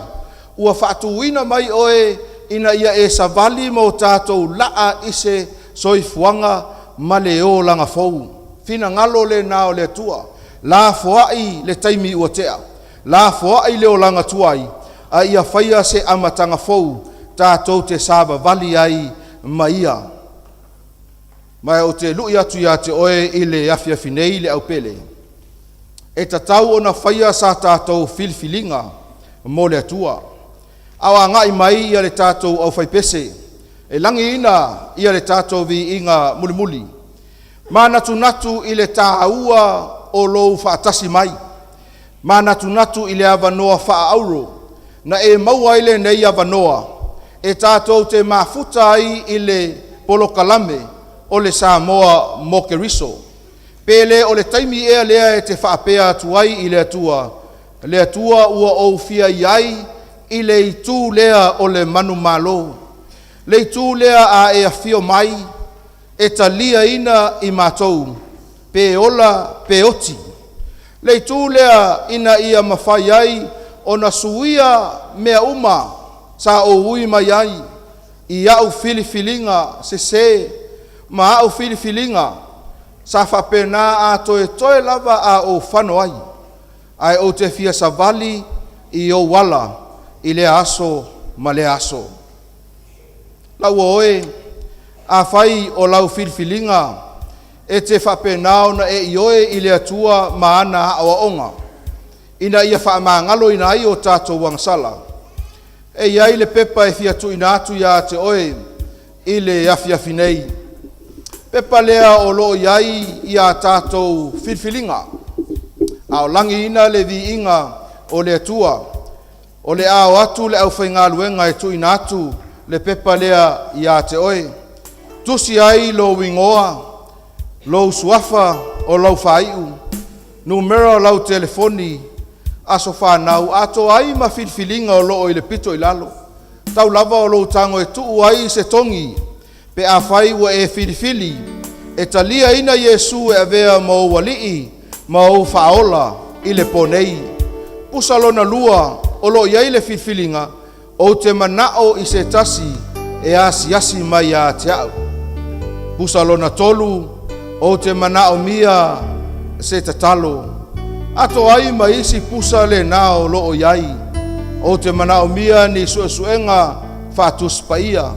ua faatuina mai oe ina ia e savali ma o tatou laa i se soifuaga ma le olaga fou. Finagalo lena o le Atua, lafoai le taimi ua tea, lafoai le olaga tuai, a ia faia se amataga fou tatou te savavali ai ma ia. Ma ou te lui atu ia te oe i le afiafi nei le aupele, e tatau ona faia sa tatou filifiliga mo le Atua. A o agai mai ia le tatou aufaipese, e lagiina ia le tatou viiga mulimuli, manatunatu i le taua o lou faatasi mai, manatunatu i le avanoa faaauro na e maua ai lenei avanoa e tatou te mafuta ai i le polokalame o le Samoa mo Keriso. Pe le o le taimi ea lea e te faapea atu ai i le Atua, le Atua ua ou fia i ai i le itu lea o le manumalo, le itu lea a e afio mai e taliaina i matou, pe ola pe oti, le itu lea ina ia mafai ai ona suia mea uma sa ou ui mai ai i au filifiliga sese ma au filifiliga sa faapena a toetoe lava a ou fano ai, ae ou te fia savali i ou ala i lea aso ma lea aso. Laua oe, afai o lau filifiliga e te faapena ona e ioe i le Atua ma ana aoaoga, ina ia faamagaloina ai o tatou agasala, e i ai le pepa e fia tuuina atu ia te oe i le afiafi nei. Pepa lea o lo o i ai ia tatou filifiliga, a o lagiina le viiga o le Atua, o le a o atu le aufaigaluega e tuuina atu le pepa lea ia te oe. Tusi ai lou igoa, lou suafa o lau faaiu, numera o lau telefoni, aso fanau, atoa ai ma filifiliga o lo o i le pito i lalo. Tau lava o lou tago e tuu ai se togi, pe afai ua e filifili e taliaina Iesu e avea ma ou alii ma ou faaola i le po nei. Pusa lona lua o lo o i ai le filifiliga, ou te manao i se tasi e asiasi mai ia te au. Pusa lona tolu, ou te manaomia se tatalo. Atoa ai ma isi pusa lena o lo o i ai, ou te manaomia ni suesuega faatusi paia.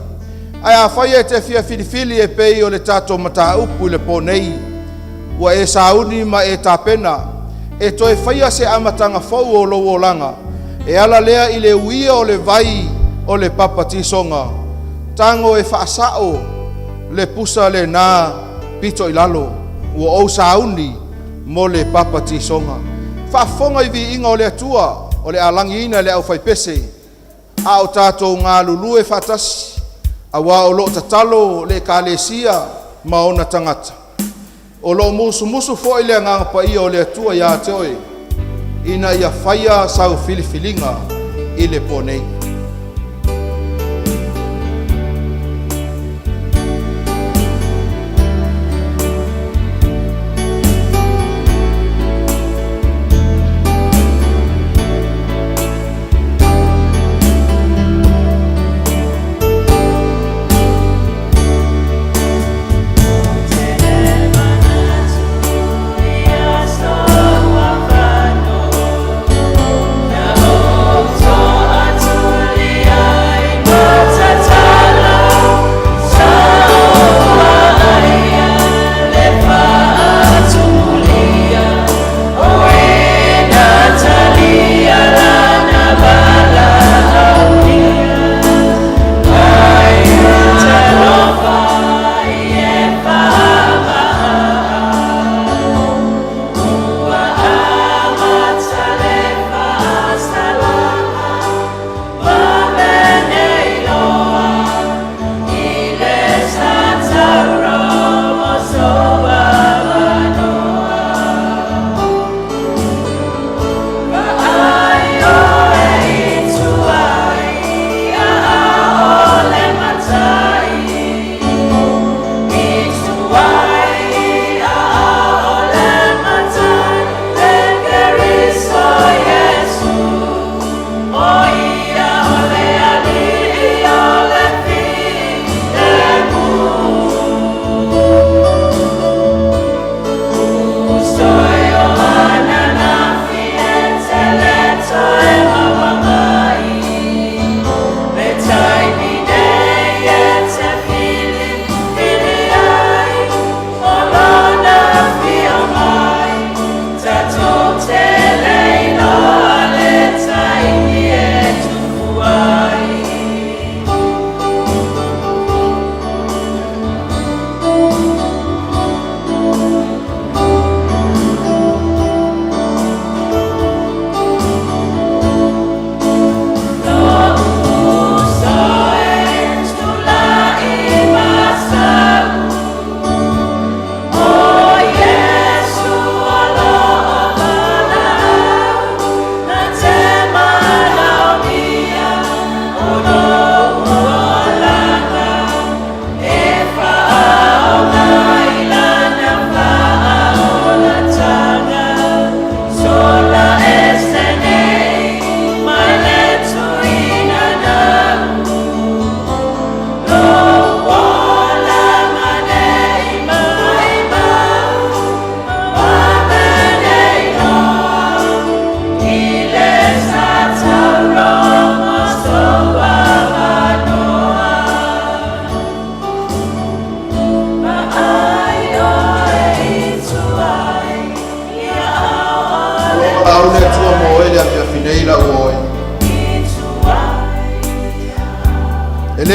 Ae afai e te fia filifili e pei o le tatou mataupu i le po nei, ua e sauni ma e tapena e toe faia se amataga fou o lou olaga, e ala lea i le uia o le vai o le papatisoga, tago e faasao le pusa lena pito i lalo, ua ou sauni mo le papatisoga. Faafofoga i viiga o le Atua, o le a lagiina le aufaipese, a o tatou galulue faatasi, aua o lo o tatalo le Ekalesia ma ona tagata. O lo o musumusu foi le Agaga Paia o le Atua ia te oe, ina ia faia sau filifiliga i le po nei.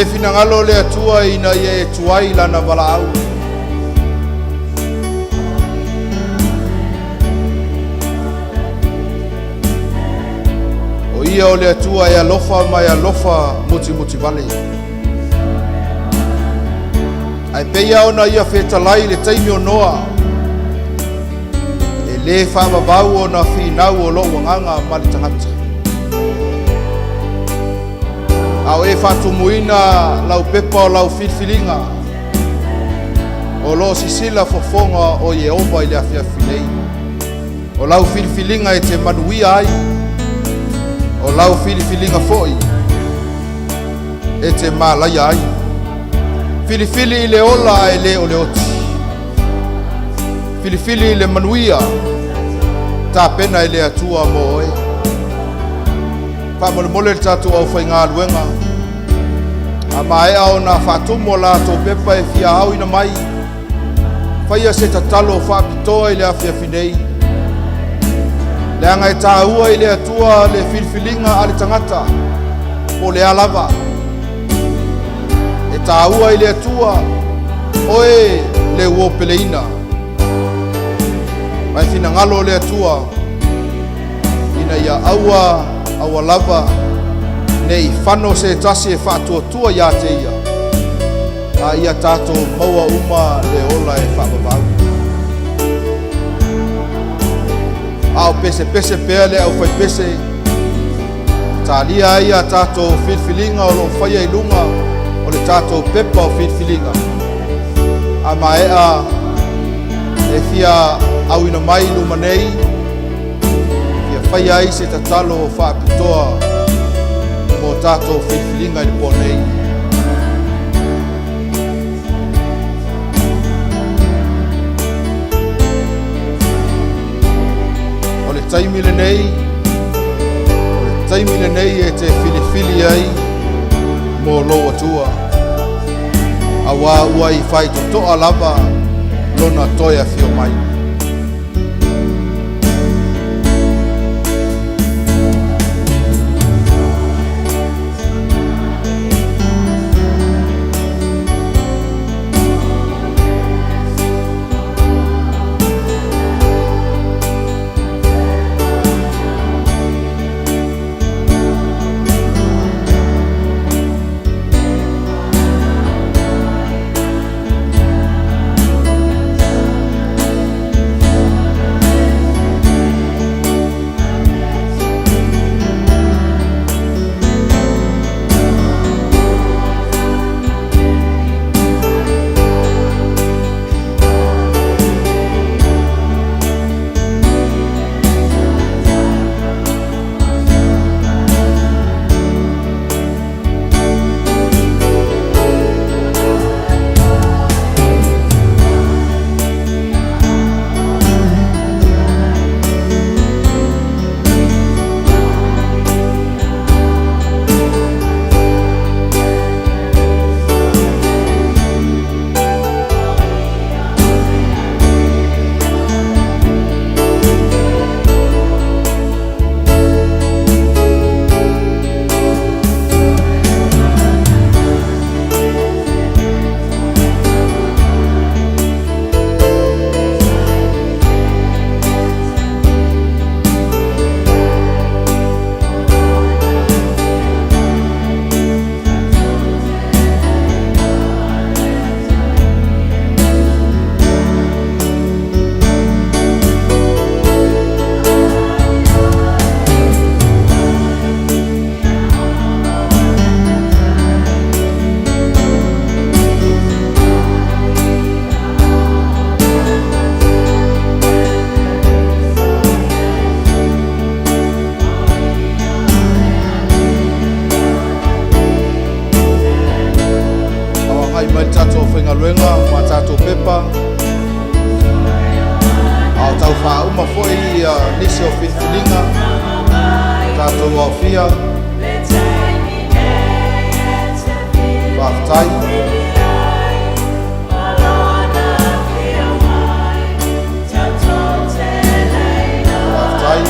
lē finagalo le Atua ina ia e tuai lana valaau. O ia o le Atua e alofa ma e alofa mutimutivale. Ae pei lava ona ia fetalai i le taimi o Noa, e lē faavavau ona finau o lou agaga ma le tagata. A o e faatumuina lau pepa o lau filifiliga, o loo sisila fofoga o Ieova i le afiafi nei. O lau filifiliga e te manuia ai, o lau filifiliga foi e te malaia ai. Filifili i le ola ae lē o le oti. Filifili i le manuia, tapena e le Atua mo oe. Faamolemole le tatou aufaigaluega, a maea ona faatumu o latou pepa e fia aoina mai, faia se tatalo faapitoa i le afiafi nei. Leaga e tāua i le Atua le filifiliga a le tagata, po o le a lava. E tāua i le Atua oe le uopeleina. Ma e finagalo le Atua ina ia aua aua lava nei fano se tasi e faatuatua iā te ia, a ia tatou maua uma le ola e faavavau. A o pesepese pea le aufaipese, talia ai a tatou filifiliga o loo faia i luga o le tatou pepa o filifiliga. A maea e fia auina mai luma nei, fia faia ai se tatalo faapitoa mo tatou filifiliga i le po nei. O le taimi lenei, o le taimi lenei e te filifili ai mo lou Atua. Auā ua i faitotoa lava lona toe afio mai. Agai mai le tatou faigaluega ma tatou pepa. A o tau faauma foi ia nisi o filifiliga tatou aofia. Faafetai. Faafetai.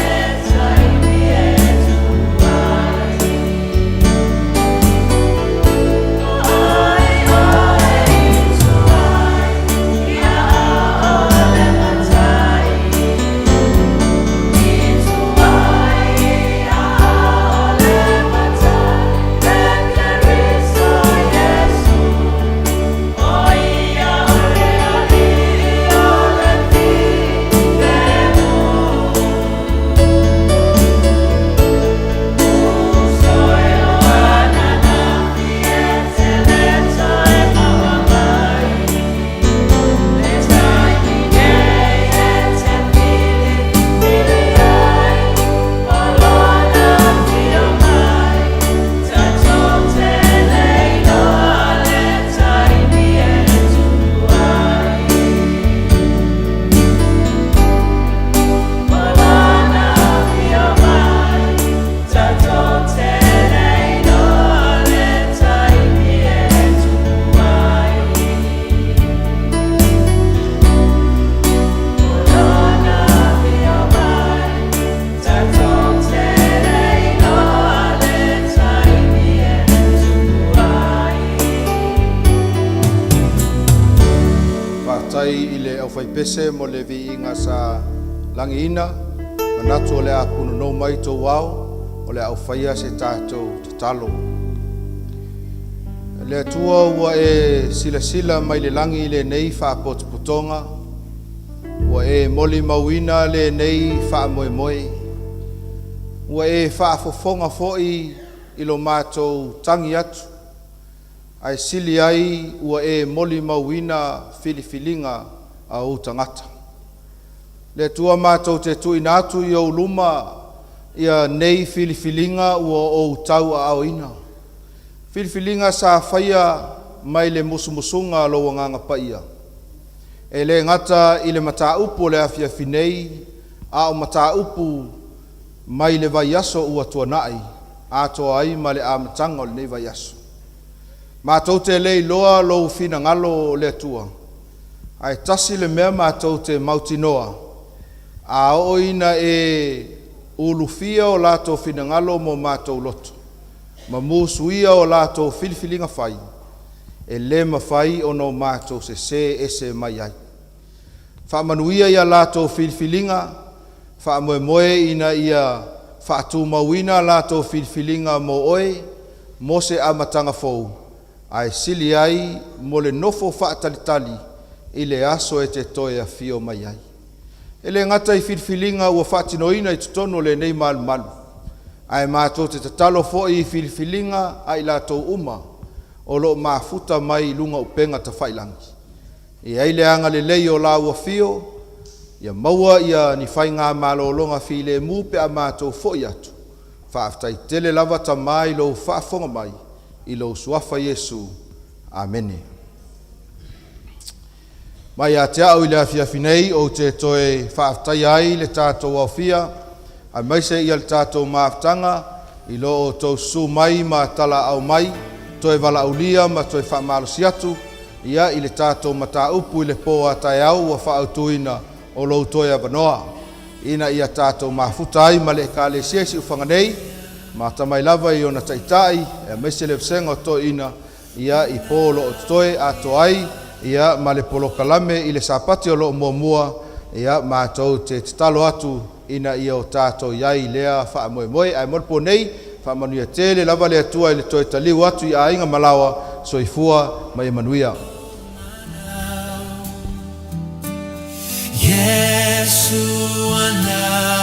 le aufaipese mo le viiga sa lagiina, manatu o le a punonou mai tou ao, o le a ou faia se tatou tatalo. Le Atua ua e silasila mai le lagi i lenei faapotopotoga, ua e molimauina lenei faamoemoe, ua e faafofoga foi i lo matou tagi atu, ae sili ai ua e molimauina filifiliga a ou tagata. Le Atua matou te tuuina atu i ou luma ia nei filifiliga ua ou tauaaoina. Filifiliga sa faia mai le musumusuga a lou Agaga Paia. E le gata i le mataupu o le afiafi nei, a o mataupu mai le vaiaso ua tuanai atoa ai ma le amataga o lenei vaiaso. Matou te le iloa lou finagalo le Atua, ae tasi le mea matou te mautinoa, a oo ina e ulufia o latou finagalo ma o matou loto, ma musuia o latou filifiliga fai, e le mafai ona o matou sesē ese mai ai. Faamanuia i a latou filifiliga, faamoemoe ina ia faatumauina a latou filifiliga mo oe, mo se amataga fou, ae sili ai mo le nofo faatalitali i le aso e te toe afio mai ai. E le gata i filifiliga ua faatinoina i totonu o lenei malumalu, ae matou te tatalo foi i filifiliga a i latou uma o lo o mafuta mai i luga o upega tafailagi. E i ai le agalelei o lau afio, ia maua ia ni faigamalologa filemu pe a matou foi atu. Faafetai tele lava Tama i lou faafofoga mai, i lou Suafa Iesu. Amene. Mai ia te au i le afiafi nei, ou te toe faafetaia ai le tatou aofia, aemaise ia le tatou mafutaga i lo outou susu mai ma talaau mai, toe valaaulia ma toe faamalosi atu ia i le tatou mataupu i le po a taeao ua faaautuina o lou toe avanoa, ina ia tatou mafuta ai ma le Ekalesia i Siufaga nei, mata mai lava i ona taitai, aemaise le vasega o toeaiina ia i po o lo o totoe atoa ai ia ma le polokalame i le Sapati o lo o muamua, ia matou te tatalo atu ina ia o tatou i ai i lea faamoemoe. Ae mo le po nei, faamanuia tele lava le Atua i le toe taliu atu i aiga ma laoa, soifua ma ia manuia. Yeshua now.